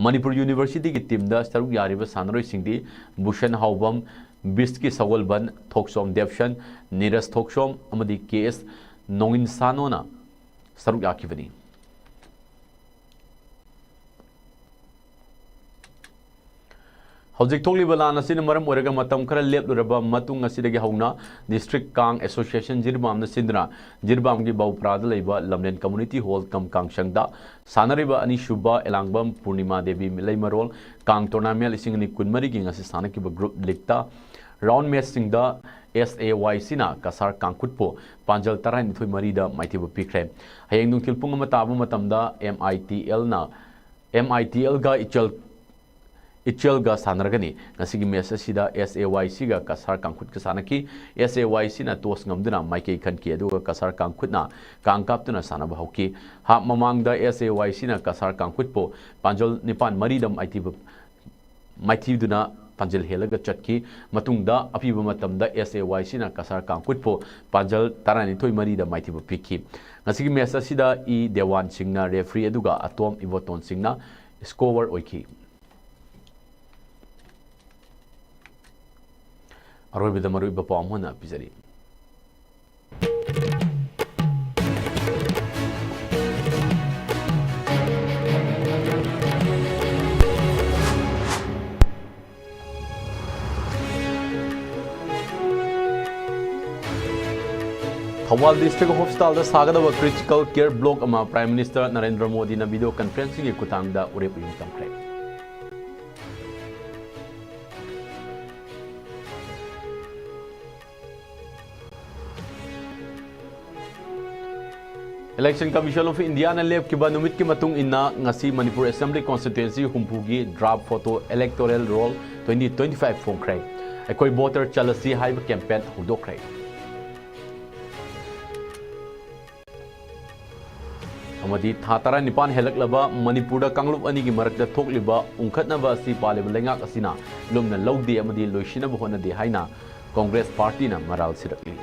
ꯃꯅꯤꯄꯨꯔ Universityꯒꯤ ꯇꯤꯝꯗ ꯁꯔꯨꯛ ꯌꯥꯔꯤꯕ ꯁꯥꯟꯅꯔꯣꯏꯁꯤꯡꯗꯤ ꯚꯨꯁꯟ ꯍꯥꯎꯕꯝ, ꯕꯤꯁꯀꯤ ꯁꯒꯣꯜꯕꯟ, ꯊꯣꯛꯆꯣꯝ ꯗꯦꯕꯁꯟ, ꯅꯤꯔꯖ ꯊꯣꯛꯆꯣꯝ ꯑꯃꯗꯤ ꯀꯦ ꯑꯦꯁ ꯅꯣꯡꯏꯟꯁꯥꯅꯣꯅ ꯁꯔꯨꯛ ꯌꯥꯈꯤꯕꯅꯤ꯫ ꯍꯧꯖꯤꯛ ꯊꯣꯛꯂꯤꯕ ꯂꯥꯟ ꯑꯁꯤꯅ ꯃꯔꯝ ꯑꯣꯏꯔꯒ ꯃꯇꯝ ꯈꯔ ꯂꯦꯞꯂꯨꯔꯕ ꯃꯇꯨꯡ ꯑꯁꯤꯗꯒꯤ ꯍꯧꯅ District Kang Association ꯖꯤꯔꯤꯕꯥꯝꯅ ꯁꯤꯟꯗꯨꯅ ꯖꯤꯔꯤꯕꯥꯝꯒꯤ ꯕꯧꯄ꯭ꯔꯥꯗ ꯂꯩꯕ ꯂꯝꯂꯦꯟ Community Hall cum ꯀꯥꯡꯁꯪꯗ ꯁꯥꯟꯅꯔꯤꯕ ꯑꯅꯤꯁꯨꯕ ꯑꯦꯂꯥꯡꯕꯝ ꯄꯨꯔꯅꯤꯃꯥ ꯗꯦꯕꯤ ꯃꯤꯂꯩꯃꯔꯣꯜ ꯀꯥꯡ ꯇꯣꯔꯅꯥꯃꯦꯟ ꯂꯤꯁꯤꯡ ꯑꯅꯤ ꯀꯨꯟꯃꯔꯤꯒꯤ ꯉꯁꯤ ꯁꯥꯟꯅꯈꯤꯕ ꯒ꯭ꯔꯨꯞ ꯂꯤꯒꯇ ꯔꯥꯎꯟ ꯃꯦꯆꯁꯤꯡꯗ ꯑꯦꯁ ꯑꯦ ꯋꯥꯏ ꯁꯤꯅ ꯀꯁꯥꯔ ꯀꯥꯡꯈꯨꯠꯄꯨ ꯄꯥꯟꯖꯜ ꯇꯔꯥꯅꯤꯊꯣꯏ ꯃꯔꯤꯗ ꯃꯥꯏꯊꯤꯕ ꯄꯤꯈ꯭ꯔꯦ꯫ ꯍꯌꯦꯡ ꯅꯨꯡꯊꯤꯜ ꯄꯨꯡ ꯑꯃ ꯇꯥꯕ ꯃꯇꯝꯗ ꯑꯦꯝ ꯑꯥꯏ ꯇꯤ ꯑꯦꯜꯅ ꯑꯦꯝ ꯑꯥꯏ ꯇꯤ ꯑꯦꯜꯒ ꯏꯆꯦꯜ, ꯏꯆꯦꯜꯒ ꯁꯥꯟꯅꯔꯒꯅꯤ꯫ ꯉꯁꯤꯒꯤ ꯃꯦꯆ ꯑꯁꯤꯗ ꯑꯦꯁ ꯑꯦ ꯋꯥꯏ ꯁꯤꯒ ꯀꯁꯥꯔ ꯀꯥꯡꯈꯨꯠꯀ ꯁꯥꯟꯅꯈꯤ꯫ ꯑꯦꯁ ꯑꯦ ꯋꯥꯏ ꯁꯤꯅ ꯇꯣꯁ ꯉꯝꯗꯨꯅ ꯃꯥꯏꯀꯩ ꯈꯟꯈꯤ, ꯑꯗꯨꯒ ꯀꯁꯥꯔ ꯀꯥꯡꯈꯨꯠꯅ ꯀꯥꯡ ꯀꯥꯞꯇꯨꯅ ꯁꯥꯟꯅꯕ ꯍꯧꯈꯤ꯫ ꯍꯥꯞ ꯃꯃꯥꯡꯗ ꯑꯦꯁ ꯑꯦ ꯋꯥꯏ ꯁꯤꯅ ꯀꯁꯥꯔ ꯀꯥꯡꯈꯨꯠꯄꯨ ꯄꯥꯟꯖꯜ ꯅꯤꯄꯥꯟ ꯃꯔꯤꯗ ꯃꯥꯏꯊꯤꯕ, ꯃꯥꯏꯊꯤꯗꯨꯅ ꯄꯥꯟꯖꯜ ꯍꯦꯜꯂꯒ ꯆꯠꯈꯤ꯫ ꯃꯇꯨꯡꯗ ꯑꯄꯤꯕ ꯃꯇꯝꯗ ꯑꯦꯁ ꯑꯦ ꯋꯥꯏ ꯁꯤꯅ ꯀꯁꯥꯔ ꯀꯥꯡꯈꯨꯠꯄꯨ ꯄꯥꯟꯖꯜ ꯇꯔꯥꯅꯤꯊꯣꯏ ꯃꯔꯤꯗ ꯃꯥꯏꯊꯤꯕ ꯄꯤꯈꯤ꯫ ꯉꯁꯤꯒꯤ ꯃꯦꯆ ꯑꯁꯤꯗ ꯏ ꯗꯦꯋꯥꯟ ꯁꯤꯡꯅ ꯔꯦꯐ꯭ꯔꯤ ꯑꯗꯨꯒ ꯑꯇꯣꯝ ꯏꯕꯣꯇꯣꯟ ꯁꯤꯡꯅ ꯁ꯭ꯀꯣꯔ ꯑꯣꯏꯈꯤ꯫ ꯑꯔꯣꯏꯕꯗ ꯃꯔꯨꯑꯣꯏꯕ ꯄꯥꯎ ꯑꯃ ꯍꯥꯟꯅ ꯄꯤꯖꯔꯤ꯫ ꯊꯧꯕꯥꯜ ꯗꯤꯁꯇ꯭ꯔꯤꯛ ꯍꯣꯁꯄꯤꯇꯥꯜꯗ ꯁꯥꯒꯗꯕ ꯀ꯭ꯔꯤꯇꯤꯀꯦꯜ ꯀꯤꯌꯔ ꯕ꯭ꯂꯣꯛ ꯑꯃ ꯄ꯭ꯔꯥꯏꯝ ꯃꯤꯅꯤꯁꯇꯔ ꯅꯔꯦꯟꯗ꯭ꯔ ꯃꯣꯗꯤꯅ ꯚꯤꯗꯤꯑꯣ ꯀꯟꯐꯔꯦꯟꯁꯤꯡꯒꯤ ꯈꯨꯠꯊꯥꯡꯗ ꯎꯔꯦꯞ ꯎꯌꯨꯡ ꯇꯝꯈ꯭ꯔꯦ꯫ Election Commission of Indiaꯅ ꯂꯦꯞꯈꯤꯕ ꯅꯨꯃꯤꯠꯀꯤ ꯃꯇꯨꯡ ꯏꯟꯅ ꯉꯁꯤ Manipur Assembly Constituency ꯍꯨꯝꯐꯨꯒꯤ draft photo electoral roll twenty twenty five ꯐꯣꯡꯈ꯭ꯔꯦ꯫ ꯑꯩꯈꯣꯏ ꯚꯣꯇꯔ ꯆꯠꯂꯁꯤ ꯍꯥꯏꯕ ꯀꯦꯝꯄꯦꯟ ꯍꯧꯗꯣꯛꯈ꯭ꯔꯦ꯫ ꯑꯃꯗꯤ ꯊꯥ ꯇꯔꯥꯅꯤꯄꯥꯟ ꯍꯦꯜꯂꯛꯂꯕ ꯃꯅꯤꯄꯨꯔꯗ ꯀꯥꯡꯂꯨꯞ ꯑꯅꯤꯒꯤ ꯃꯔꯛꯇ ꯊꯣꯛꯂꯤꯕ ꯎꯪꯈꯠꯅꯕ ꯑꯁꯤ ꯄꯥꯜꯂꯤꯕ ꯂꯩꯉꯥꯛ ꯑꯁꯤꯅ ꯂꯨꯝꯅ ꯂꯧꯗꯦ ꯑꯃꯗꯤ ꯂꯣꯏꯁꯤꯟꯅꯕ ꯍꯣꯠꯅꯗꯦ ꯍꯥꯏꯅ ꯀꯣꯡꯒ꯭ꯔꯦꯁ ꯄꯥꯔꯇꯤꯅ ꯃꯔꯥꯜ ꯁꯤꯔꯛꯂꯤ꯫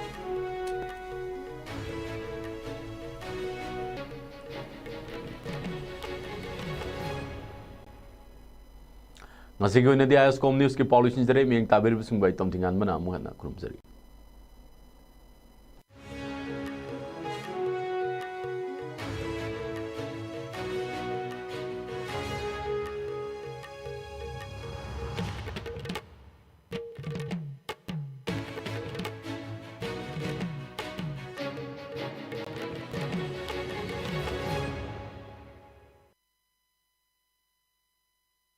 ꯉꯁꯤꯒꯤ ꯑꯣꯏꯅꯗꯤ ꯑꯥꯏ ꯑꯦꯁ ꯀꯣꯝ ꯅ꯭ꯌꯨꯁꯀꯤ ꯄꯥꯎ ꯂꯣꯏꯁꯤꯟꯖꯔꯦ꯫ ꯃꯤꯠꯌꯦꯡ ꯇꯥꯕꯤꯔꯤꯕꯁꯤꯡꯕꯨ ꯑꯩ ꯇꯣꯝꯊꯤꯉꯥꯟꯕꯅ ꯑꯃꯨꯛ ꯍꯟꯅ ꯈꯨꯔꯨꯝꯖꯔꯤ꯫